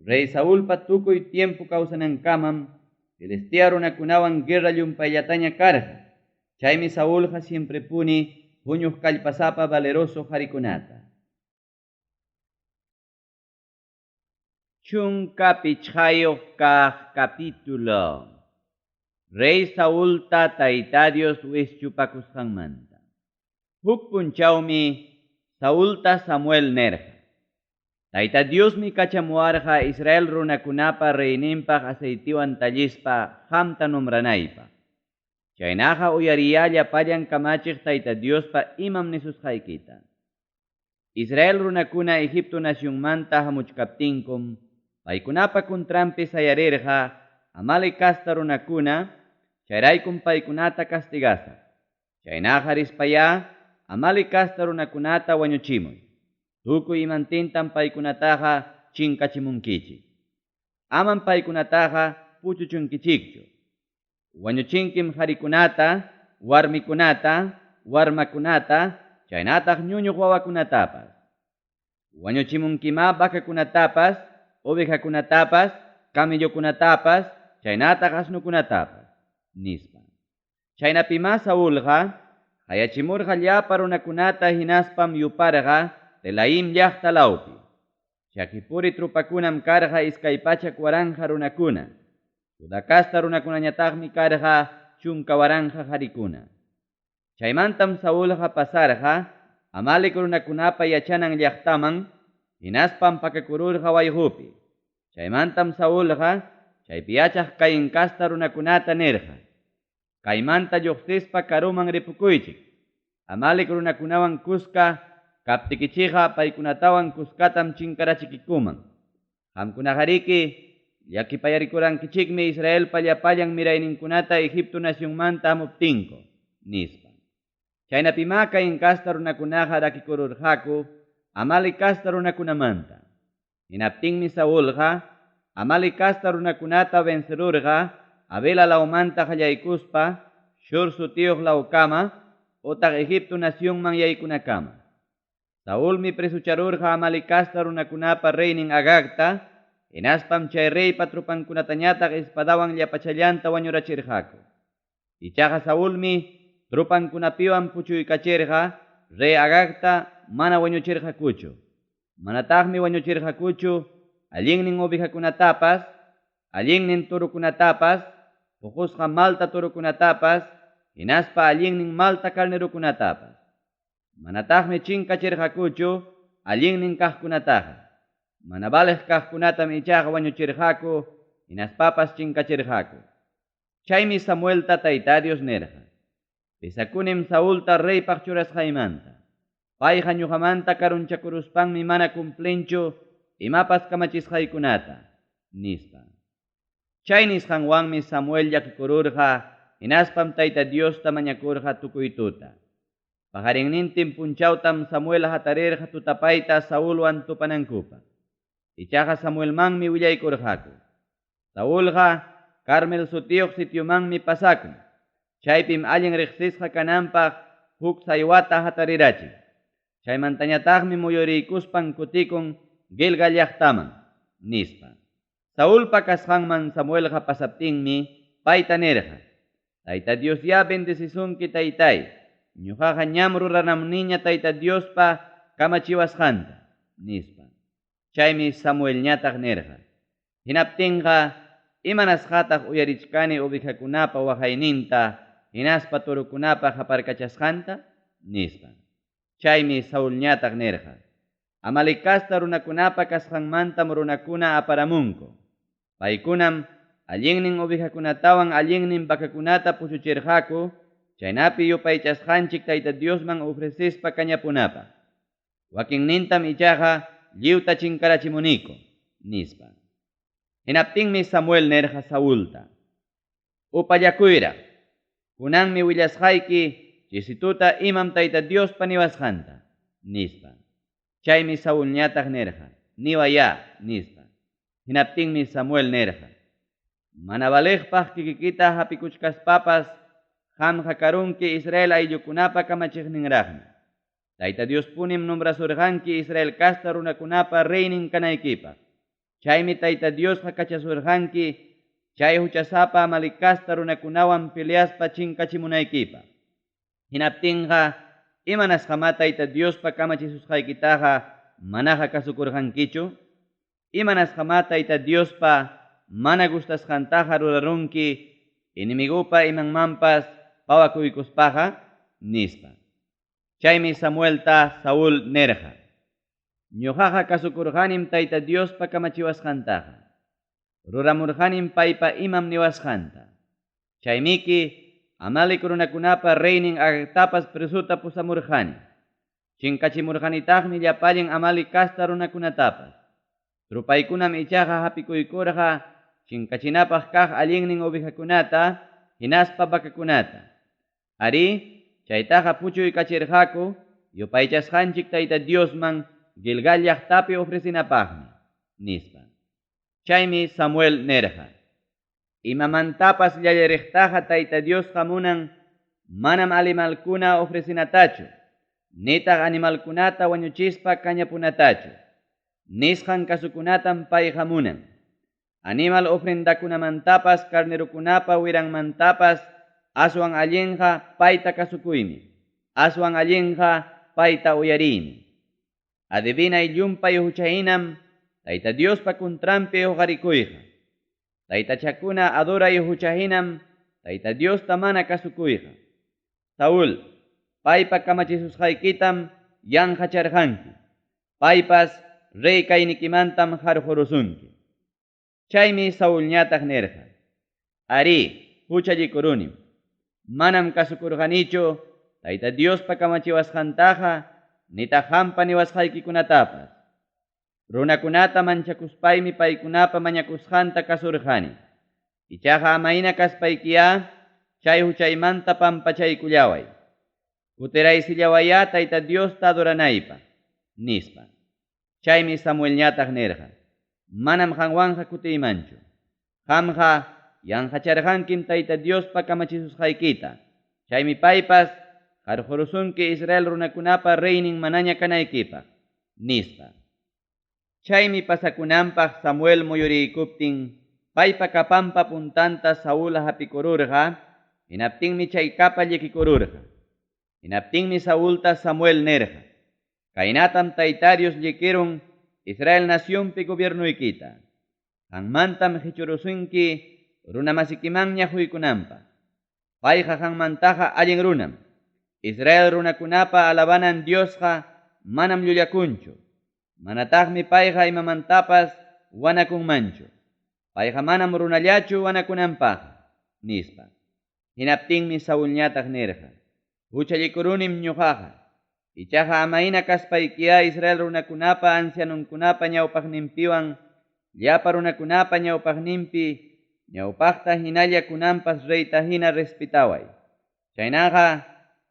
S1: Rey Saulpa tukuy tiempo kawsanankamam Filistea runakunawan guerra llumpayllataña karqa. Chaymi Saulqa siemprepuni huñuq kallpasapa valeroso qarikunata. 15 kaq capítulo. Rey Saulta Tayta Dios wischupakusqanmanta. Huk punchawmi Saulta Samuel nirqa, Tayta Diosmi kachamuwarqa Israel runakunapa reyninpaq aceitewan tallispa qamta nombranaypaq. Chaynaqa uyariyá llapallan kamachiq Tayta Diospa imam nisusqaykita. Israel runakuna Egipto nacionmanta hamuchkaptinkum paykunapa contranpi sayarirqa Amalec casta runakuna, chayraykum paykunata castigasaq. Chaynaqa rispayá Amalec casta runakunata wañuchimuy. Tukuy imantintam paykunataqa chinkachimunkichik. Amam paykunataqa puchuchunkichikchu. Wañuchinkim qarikunata, warmikunata, warmakunata, chaynataq ñuñuq wawakunatapas. Wañuchimunkimá vacakunatapas, ovejakunatapas, camellokunatapas, chaynataq asnokunatapas, nispa. Chaynapimá Saulqa qayachimurqa llapa runakunata hinaspam yuparqa Telaim llaqta lawpi. Chakipuri tropakunam karqa 200,000 runakuna. Judá casta runakunañataqmi karqa 10,000 qarikuna. Chaymantam Saulqa pasarqa Amalec runakunapa yachanan llaqtaman hinaspam pakakururqa wayqupi. Chaymantam Saulqa chaypi yachaq Caín casta runakunata nirqa, Kaymanta lluqsispa karuman ripukuychik. Amalec runakunawan kuska Kaptikichikqa paykunatawan kuskatam chinkarachikikuman. Qamkunaqariki llakipayarikurankichikmi Israelpa llapallan mirayninkunata Egipto nacionmanta hamuptinku, nispa. Chaynapimá Cain casta runakunaqa rakikururqaku Amalec casta runakunamanta. Hinaptinmi Saulqa Amalec casta runakunata vencerurqa Havila lawmanta qallaykuspa Shur sutiyuq lawkama otaq Egipto nacionman yaykunakama. Saulmi presocharurqa Amalec casta runakunapa reynin Agagta, hinaspam chay reypa tropankunatañataq espadawan llapachallanta wañurachirqaku. Ichaqa Saulmi tropankunapiwan puchuykachirqa rey Agagta mana wañuchirqakuchu. Manataqmi wañuchirqakuchu allinnin ovejakunatapas, allinnin torokunatapas, poqosqa malta torokunatapas, hinaspa allinnin malta carnerokunatapas. Manataqmi chinkachirqakuchu allinnin kaqkunataqa. Mana valeq kaqkunatam ichaqa wañuchirqaku, hinaspapas chinkachirqaku. Chaymi Samuelta Tayta Dios nirqa: Pesakunim Saulta reypaq churasqaymanta. Payqa ñuqamanta karunchakuruspanmi mana cumplinchu imapas kamachisqaykunata, nispa. Chay nisqanwanmi Samuel llakikururqa, hinaspam Tayta Diosta mañakurqa tukuy tuta. Paqarinnintin punchawtam Samuel hatarirqa tutapayta Saulwan tupanankupaq. Ichaqa Samuelmanmi willaykurqaku: Saulqa Carmel sutiyuq sitiomanmi pasakun. Chaypim allin riqsisqa kananpaq huk saywata hatarirachin. Chaymantañataqmi muyuriykuspan kutikun Gilgal llaqtaman, nispa. Saulpa kasqanman Samuelqa pasaptinmi payta nirqa: Tayta Diosyá bendecisunki taytáy, ñuqaqa ñam ruranamuniña Tayta Diospa kamachiwasqanta, nispa. Chaymi Samuelñataq nirqa: Hinaptinqa, imanasqataq uyarichkani ovejakunapa waqayninta hinaspa torokunapa qaparkachasqanta? nispa. Chaymi Saulñataq nirqa: Amalec casta runakunapa kasqanmantam runakuna aparamunku. Paykunam allinnin ovejakunatawan allinnin vacakunata puchuchirqaku, chaynapi yupaychasqanchik Tayta Diosman ofrecespa kañapunapaq. Wakinnintam ichaqa lliwta chinkarachimuniku, nispa. Hinaptinmi Samuel nirqa Saulta: Upallakuyraq, kunanmi willasqayki chisituta imam Tayta Diospa niwasqanta, nispa. Chaymi Saulñataq nirqa: Niwayá, nispa. Hinaptinmi Samuel nirqa: Mana valeqpaq kikikita hapikuchkaspapas qamqa karunki Israel ayllukunapa kamachiqninraqmi. Tayta Diospunim nombrasurqanki Israel casta runakunapa reynin kanaykipaq. Chaymi Tayta Diosqa kachasurqanki chay huchasapa Amalec casta runakunawan peleaspa chinkachimunaykipaq. Hinaptinqa, imanasqamá Tayta Diospa kamachisusqaykitaqa manaqa kasukurqankichu? Imanasqamá Tayta Diospa mana gustasqantaqa rurarunki enemigopa imanmanpas pawakuykuspaqa? nispa. Chaymi Samuelta Saúl nirqa: Ñuqaqa kasukurqanim Tayta Diospa kamachiwasqantaqa. Ruramurqanim paypa imam niwasqanta. Chaymiki Amalec runakunapa reynin Agagtapas presota pusamurqani. Chinkachimurqanitaqmi llapallan Amalec casta runakunatapas. Tropaykunam ichaqa hapikuykurqa chinkachinapaq kaq allinnin ovejakunata hinaspa vacakunata. Arí, chaytaqa puchuykachirqaku yupaychasqanchik Tayta Diosman Gilgal llaqtapi ofrecinapaqmi, nispa. Chaymi Samuel nirqa: Imamantapas llalliriqtaqa Tayta Diosqa munan manam animalkuna ofrecinatachu, nitaq animalkunata wañuchispa kañapunatachu. Nisqan kasukunatam payqa munan. Animal ofrendakunamantapas carnerokunapa wiranmantapas aswan allinqa payta kasukuymi, aswan allinqa payta uyariymi. Adivinay llumpay huchahinam Tayta Diospa contranpi hoqarikuyqa. Taytachakuna adoray huchahinam Tayta Diosta mana kasukuyqa. Saúl, paypa kamachisusqaykitam yanqacharqanki. Paypas rey kaynikimantam qarqurusunki. Chaymi Saulñataq nirqa: Arí, huchallikurunim. Manam kasukurqanichu Tayta Diospa kamachiwasqantaqa, nitaq qampa niwasqaykikunatapas. Runakunata manchakuspaymi paykunapa mañakusqanta kasurqani. Ichaqa amayna kaspaykiyá chay huchaymanta pampachaykullaway. Kutiraysillawayá Tayta Diosta adoranaypaq, nispa. Chaymi Samuelñataq nirqa, Manam qanwanqa kutiymanchu. Qamqa yanqacharqankim Tayta Diospa kamachisusqaykita. Chaymi paypas qarqurusunki Israel runakunapa reynin manaña kanaykipaq, nispa. Chaymi pasakunanpaq Samuel muyuriykuptin paypa capanpa puntanta Saúl hapikururqa, hinaptinmi chay capa llikikururqa. Hinaptinmi Saulta Samuel nirqa, Kaynatam Tayta Dios llikirun Israel nacionpi gobiernoykita. Qanmantam qichurusunki runamasikimanña quykunanpaq. Payqa qanmantaqa allin runam. Israel runakunapa alabanan Diosqa manam llullakunchu. Manataqmi payqa imamantapas wanakunmanchu. Payqa manam runallachu wanakunanpaqqa, nispa. Hinaptinmi Saulñataq nirqa, Huchallikurunim ñuqaqa. Ichaqa amayna kaspaykiyá Israel runakunapa ancianonkunapa ñawpaqninpiwan llapa runakunapa ñawpaqninpi ñawpaqta hinalla kunanpas reyta hina respetaway. Chaynaqa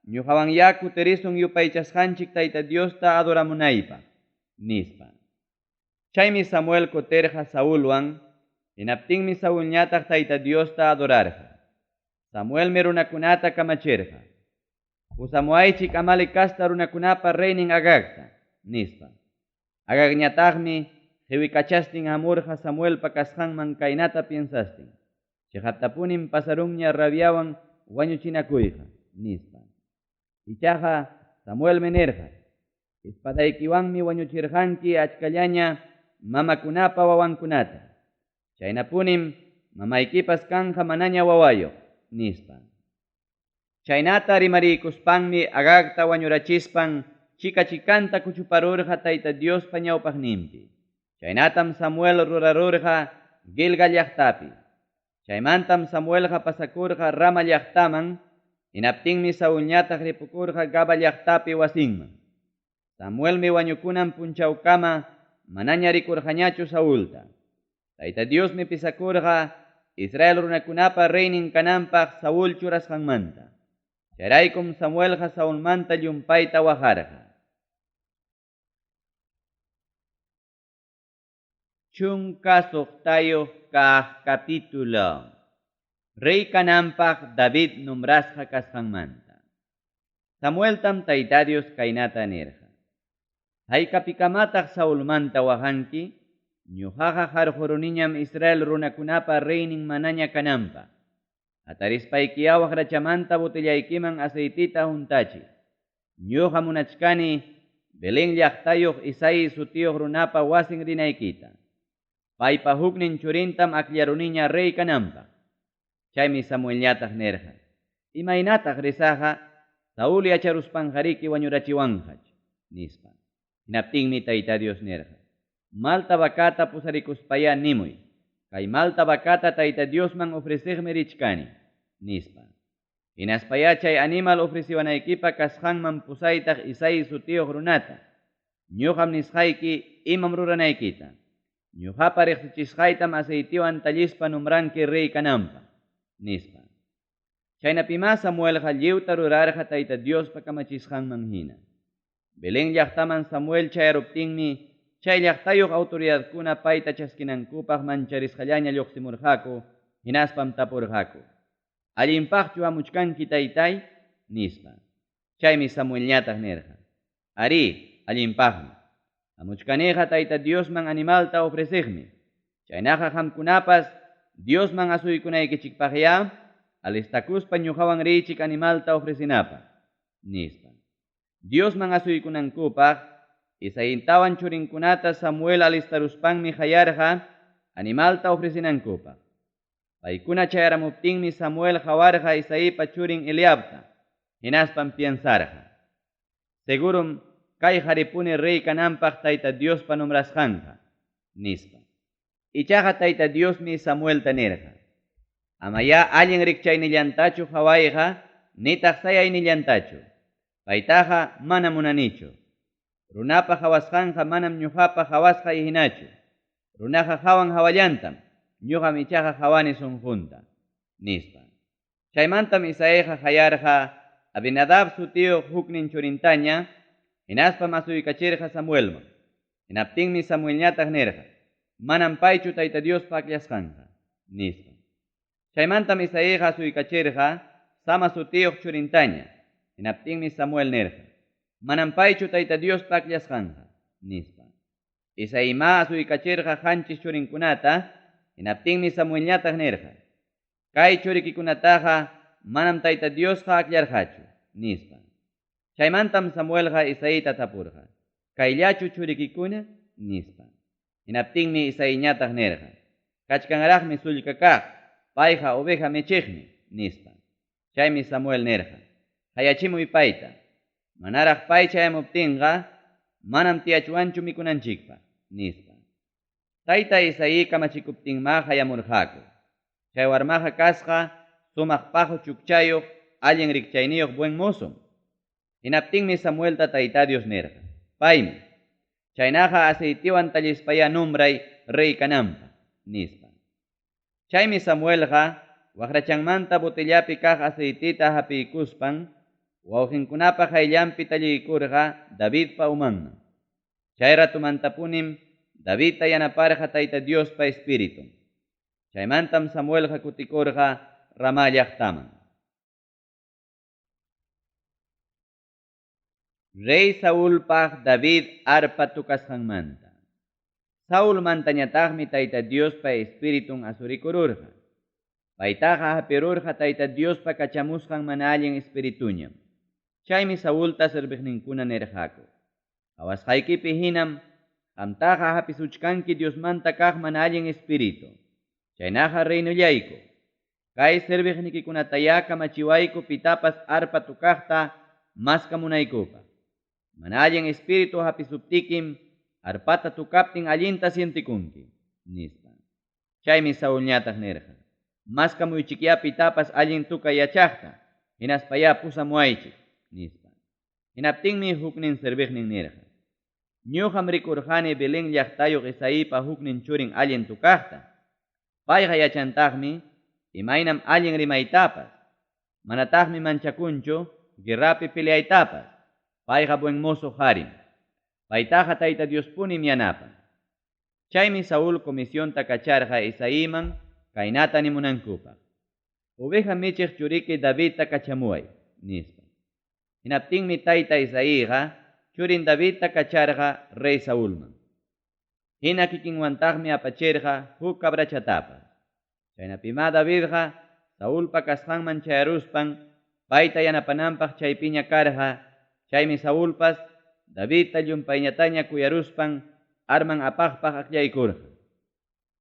S1: ñuqawanyá kutirisun yupaychasqanchik Tayta Diosta adoramunaypaq, nispa. Chaymi Samuel kutirqa Saulwan, hinaptinmi Saulñataq Tayta Diosta adorarqa. Samuelmi runakunata kamachirqa, Pusamuwaychik Amalec casta runakunapa reynin Agagta, nispa. Agagñataqmi qiwikachastin hamurqa Samuelpa kasqanman kaynata piensastin, Cheqaptapunim pasarunña rabiawan wañuchinakuyqa, nispa. Ichaqa Samuelmi nirqa, Espadaykiwanmi wañuchirqanki achkallaña mamakunapa wawankunata. Chaynapunim mamaykipas kanqa manaña wawayuq, nispa. Chaynata rimariykuspanmi Agagta wañurachispan chika-chikanta kuchuparurqa Tayta Diospa ñawpaqninpi. Chaynatam Samuel rurarurqa Gilgal llaqtapi. Chaymantam Samuelqa pasakurqa Rama llaqtaman, hinaptinmi Saulñataq ripukurqa Gaba llaqtapi wasinman. Samuelmi wañukunan punchawkama manaña rikurqañachu Saulta. Tayta Diosmi pisakurqa Israel runakunapa reynin kananpaq Saúl churasqanmanta. Chayraykum Samuelqa Saulmanta llumpayta waqarqa. 16 kaq capítulo. Rey kananpaq David nombrasqa kasqanmanta. Samueltam Tayta Dios kaynata nirqa, Haykapikamataq Saulmanta waqanki? Ñuqaqa qarquruniñam Israel runakunapa reynin manaña kananpaq. Hatarispaykiyá waqrachamanta botellaykiman aceitita huntachiy. Ñuqa munachkani Belén llaqtayuq Isaí sutiyuq runapa wasin rinaykita. Paypa huknin churintam akllaruniña rey kananpaq. Chaymi Samuelñataq nirqa, Imaynataq risaqqa? Saúl yacharuspanqariki wañurachiwanqach, nispa. Hinaptinmi Tayta Dios nirqa, Malta vacata pusarikuspayá nimuy, Kay malta vacata Tayta Diosman ofreceqmi richkani, nispa. Hinaspayá chay animal ofreciwanaykipa kasqanman pusaytaq Isaí sutiyuq runata. Ñuqam nisqayki imam ruranaykita. Ñuqapa riqsichisqaytam aceitewan tallispa nombranki rey kananpaq, nispa. Chaynapimá Samuelqa lliwta rurarqa Tayta Diospa kamachisqanman hina. Belén llaqtaman Samuel chayaruptinmi chay llaqtayuq autoridadkuna payta chaskinankupaq mancharisqallaña lluqsimurqaku, hinaspam tapurqaku, Allinpaqchu hamuchkanki taytay? nispa. Chaymi Samuelñataq nirqa, Arí, allinpaqmi. Hamuchkaniqa Tayta Diosman animalta ofreceqmi. Chaynaqa qamkunapas Diosman asuykunaykichikpaqyá alistakuspa ñuqawan riychik animalta ofrecinapaq, nispa. Diosman asuykunankupaq Isaintawan churinkunata Samuel alistaruspanmi qayarqa animalta ofrecinankupaq. Paykuna chayaramuptinmi Samuel qawarqa Isaipa churin Eliabta, hinaspam piensarqa, Segurom kay qaripuni rey kananpaq Tayta Diospa nombrasqanqa, nispa. Ichaqa Tayta Diosmi Samuelta nirqa, Amayá allin rikchaynillantachu qawayqa nitaq sayaynillantachu. Paytaqa mana munanichu. Runapa qawasqanqa manam ñuqapa qawasqay hinachu. Runaqa qawan hawallantam, ñuqam ichaqa qawani sunqunta, nispa. Chaymantam Isaiqa qayarqa Abinadab sutiyuq huknin churintaña, hinaspam asuykachirqa Samuelman. Hinaptinmi Samuelñataq nirqa, Manam paychu Tayta Diospa akllasqanqa, nispa. Chaymantam Isaiqa asuykachirqa Sama sutiyuq churintaña. Hinaptinmi Samuel nirqa, Manam paychu Tayta Diospa akllasqanqa, nispa. Isaimá asuykachirqa qanchis churinkunata, hinaptinmi Samuelñataq nirqa, Kay churikikunataqa manam Tayta Diosqa akllarqachu, nispa. Chaymantam Samuelqa Isaita tapurqa, Kayllachu churikikuna? nispa. Hinaptinmi Isaiñataq nirqa, Kachkanraqmi sullka kaq, payqa oveja michiqmi, nispa. Chaymi Samuel nirqa, Qayachimuy payta. Manaraq pay chayamuptinqa manam tiyachwanchu mikunanchikpaq, nispa. Tayta Isaí kamachikuptinmá qayamurqaku. Chay warmaqa kasqa sumaq paqo chukchayuq, allin rikchayniyuq buen mozom. Hinaptinmi Samuelta Tayta Dios nirqa, Paymi. Chaynaqa aceitewan tallispayá nombray rey kananpaq, nispa. Chaymi Samuelqa waqrachanmanta botellapi kaq aceiteta hapiykuspan wawqenkunapa qayllanpi talliykurqa Davidpa umanman. Chay ratomantapunim Davidta yanaparqa Tayta Diospa Espiritun. Chaymantam Samuelqa kutikurqa Ramá llaqtaman. Rey Saulpaq David arpa tocasqanmanta. Saulmantañataqmi Tayta Diospa Espiritun asurikururqa. Paytaqa hapirurqa Tayta Diospa kachamusqan mana allin espirituñam. Chaymi Saulta serviqninkuna nirqaku, Qawasqaykipi hinam qamtaqa hapisuchkanki Diosmanta kaq mana allin espiritu. Chaynaqa reinollayku, kay serviqnikikunatayá kamachiwayku pitapas arpa tocaqta maskamunaykupaq. Mana allin espiritu hapisuptikim arpata tocaptin allinta sientikunki, nispa. Chaymi Saulñataq nirqa, Maskamuychikyá pitapas allin tocay yachaqta, hinaspayá pusamuwaychik, nispa. Hinaptinmi huknin serviqnin nirqa, Ñuqam rikurqani Belén llaqtayuq Isaipa huknin churin allin tocaqta. Payqa yachantaqmi imaynam allin rimaytapas, manataqmi manchakunchu guerrapi peleaytapas. Payqa buen mozo qarim. Paytaqa Tayta Diospunim yanapan. Chaymi Saúl comisionta kacharqa Isaiman kaynata nimunankupaq, Oveja michiq churiki Davidta kachamuway, nispa. Hinaptinmi tayta Isaiqa churin Davidta kacharqa rey Saulman. Hina kikinwantaqmi apachirqa huk cabrachatapas. Chaynapimá Davidqa Saulpa kasqanman chayaruspan payta yanapananpaq chaypiña karqa, chaymi Saulpas Davidta llumpayñataña kuyaruspan arman apaqpaq akllaykurqa.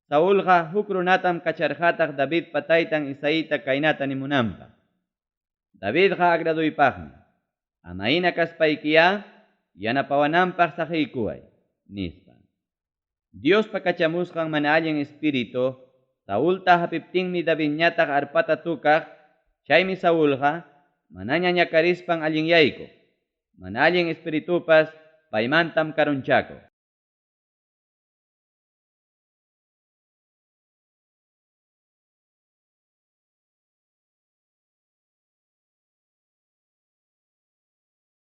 S1: Saulqa huk runatam kacharqataq Davidpa taytan Isaita kaynata nimunanpaq, Davidqa agraduypaqmi, ama hina kaspaykiyá yanapawananpaq saqiykuway, nispa. Diospa kachamusqan mana allin espiritu Saulta hapiptinmi Davidñataq arpata tocaq, chaymi Saulqa manaña ñakarispan allinyaykuq. Mana allin espiritupas paymantam karunchakuq.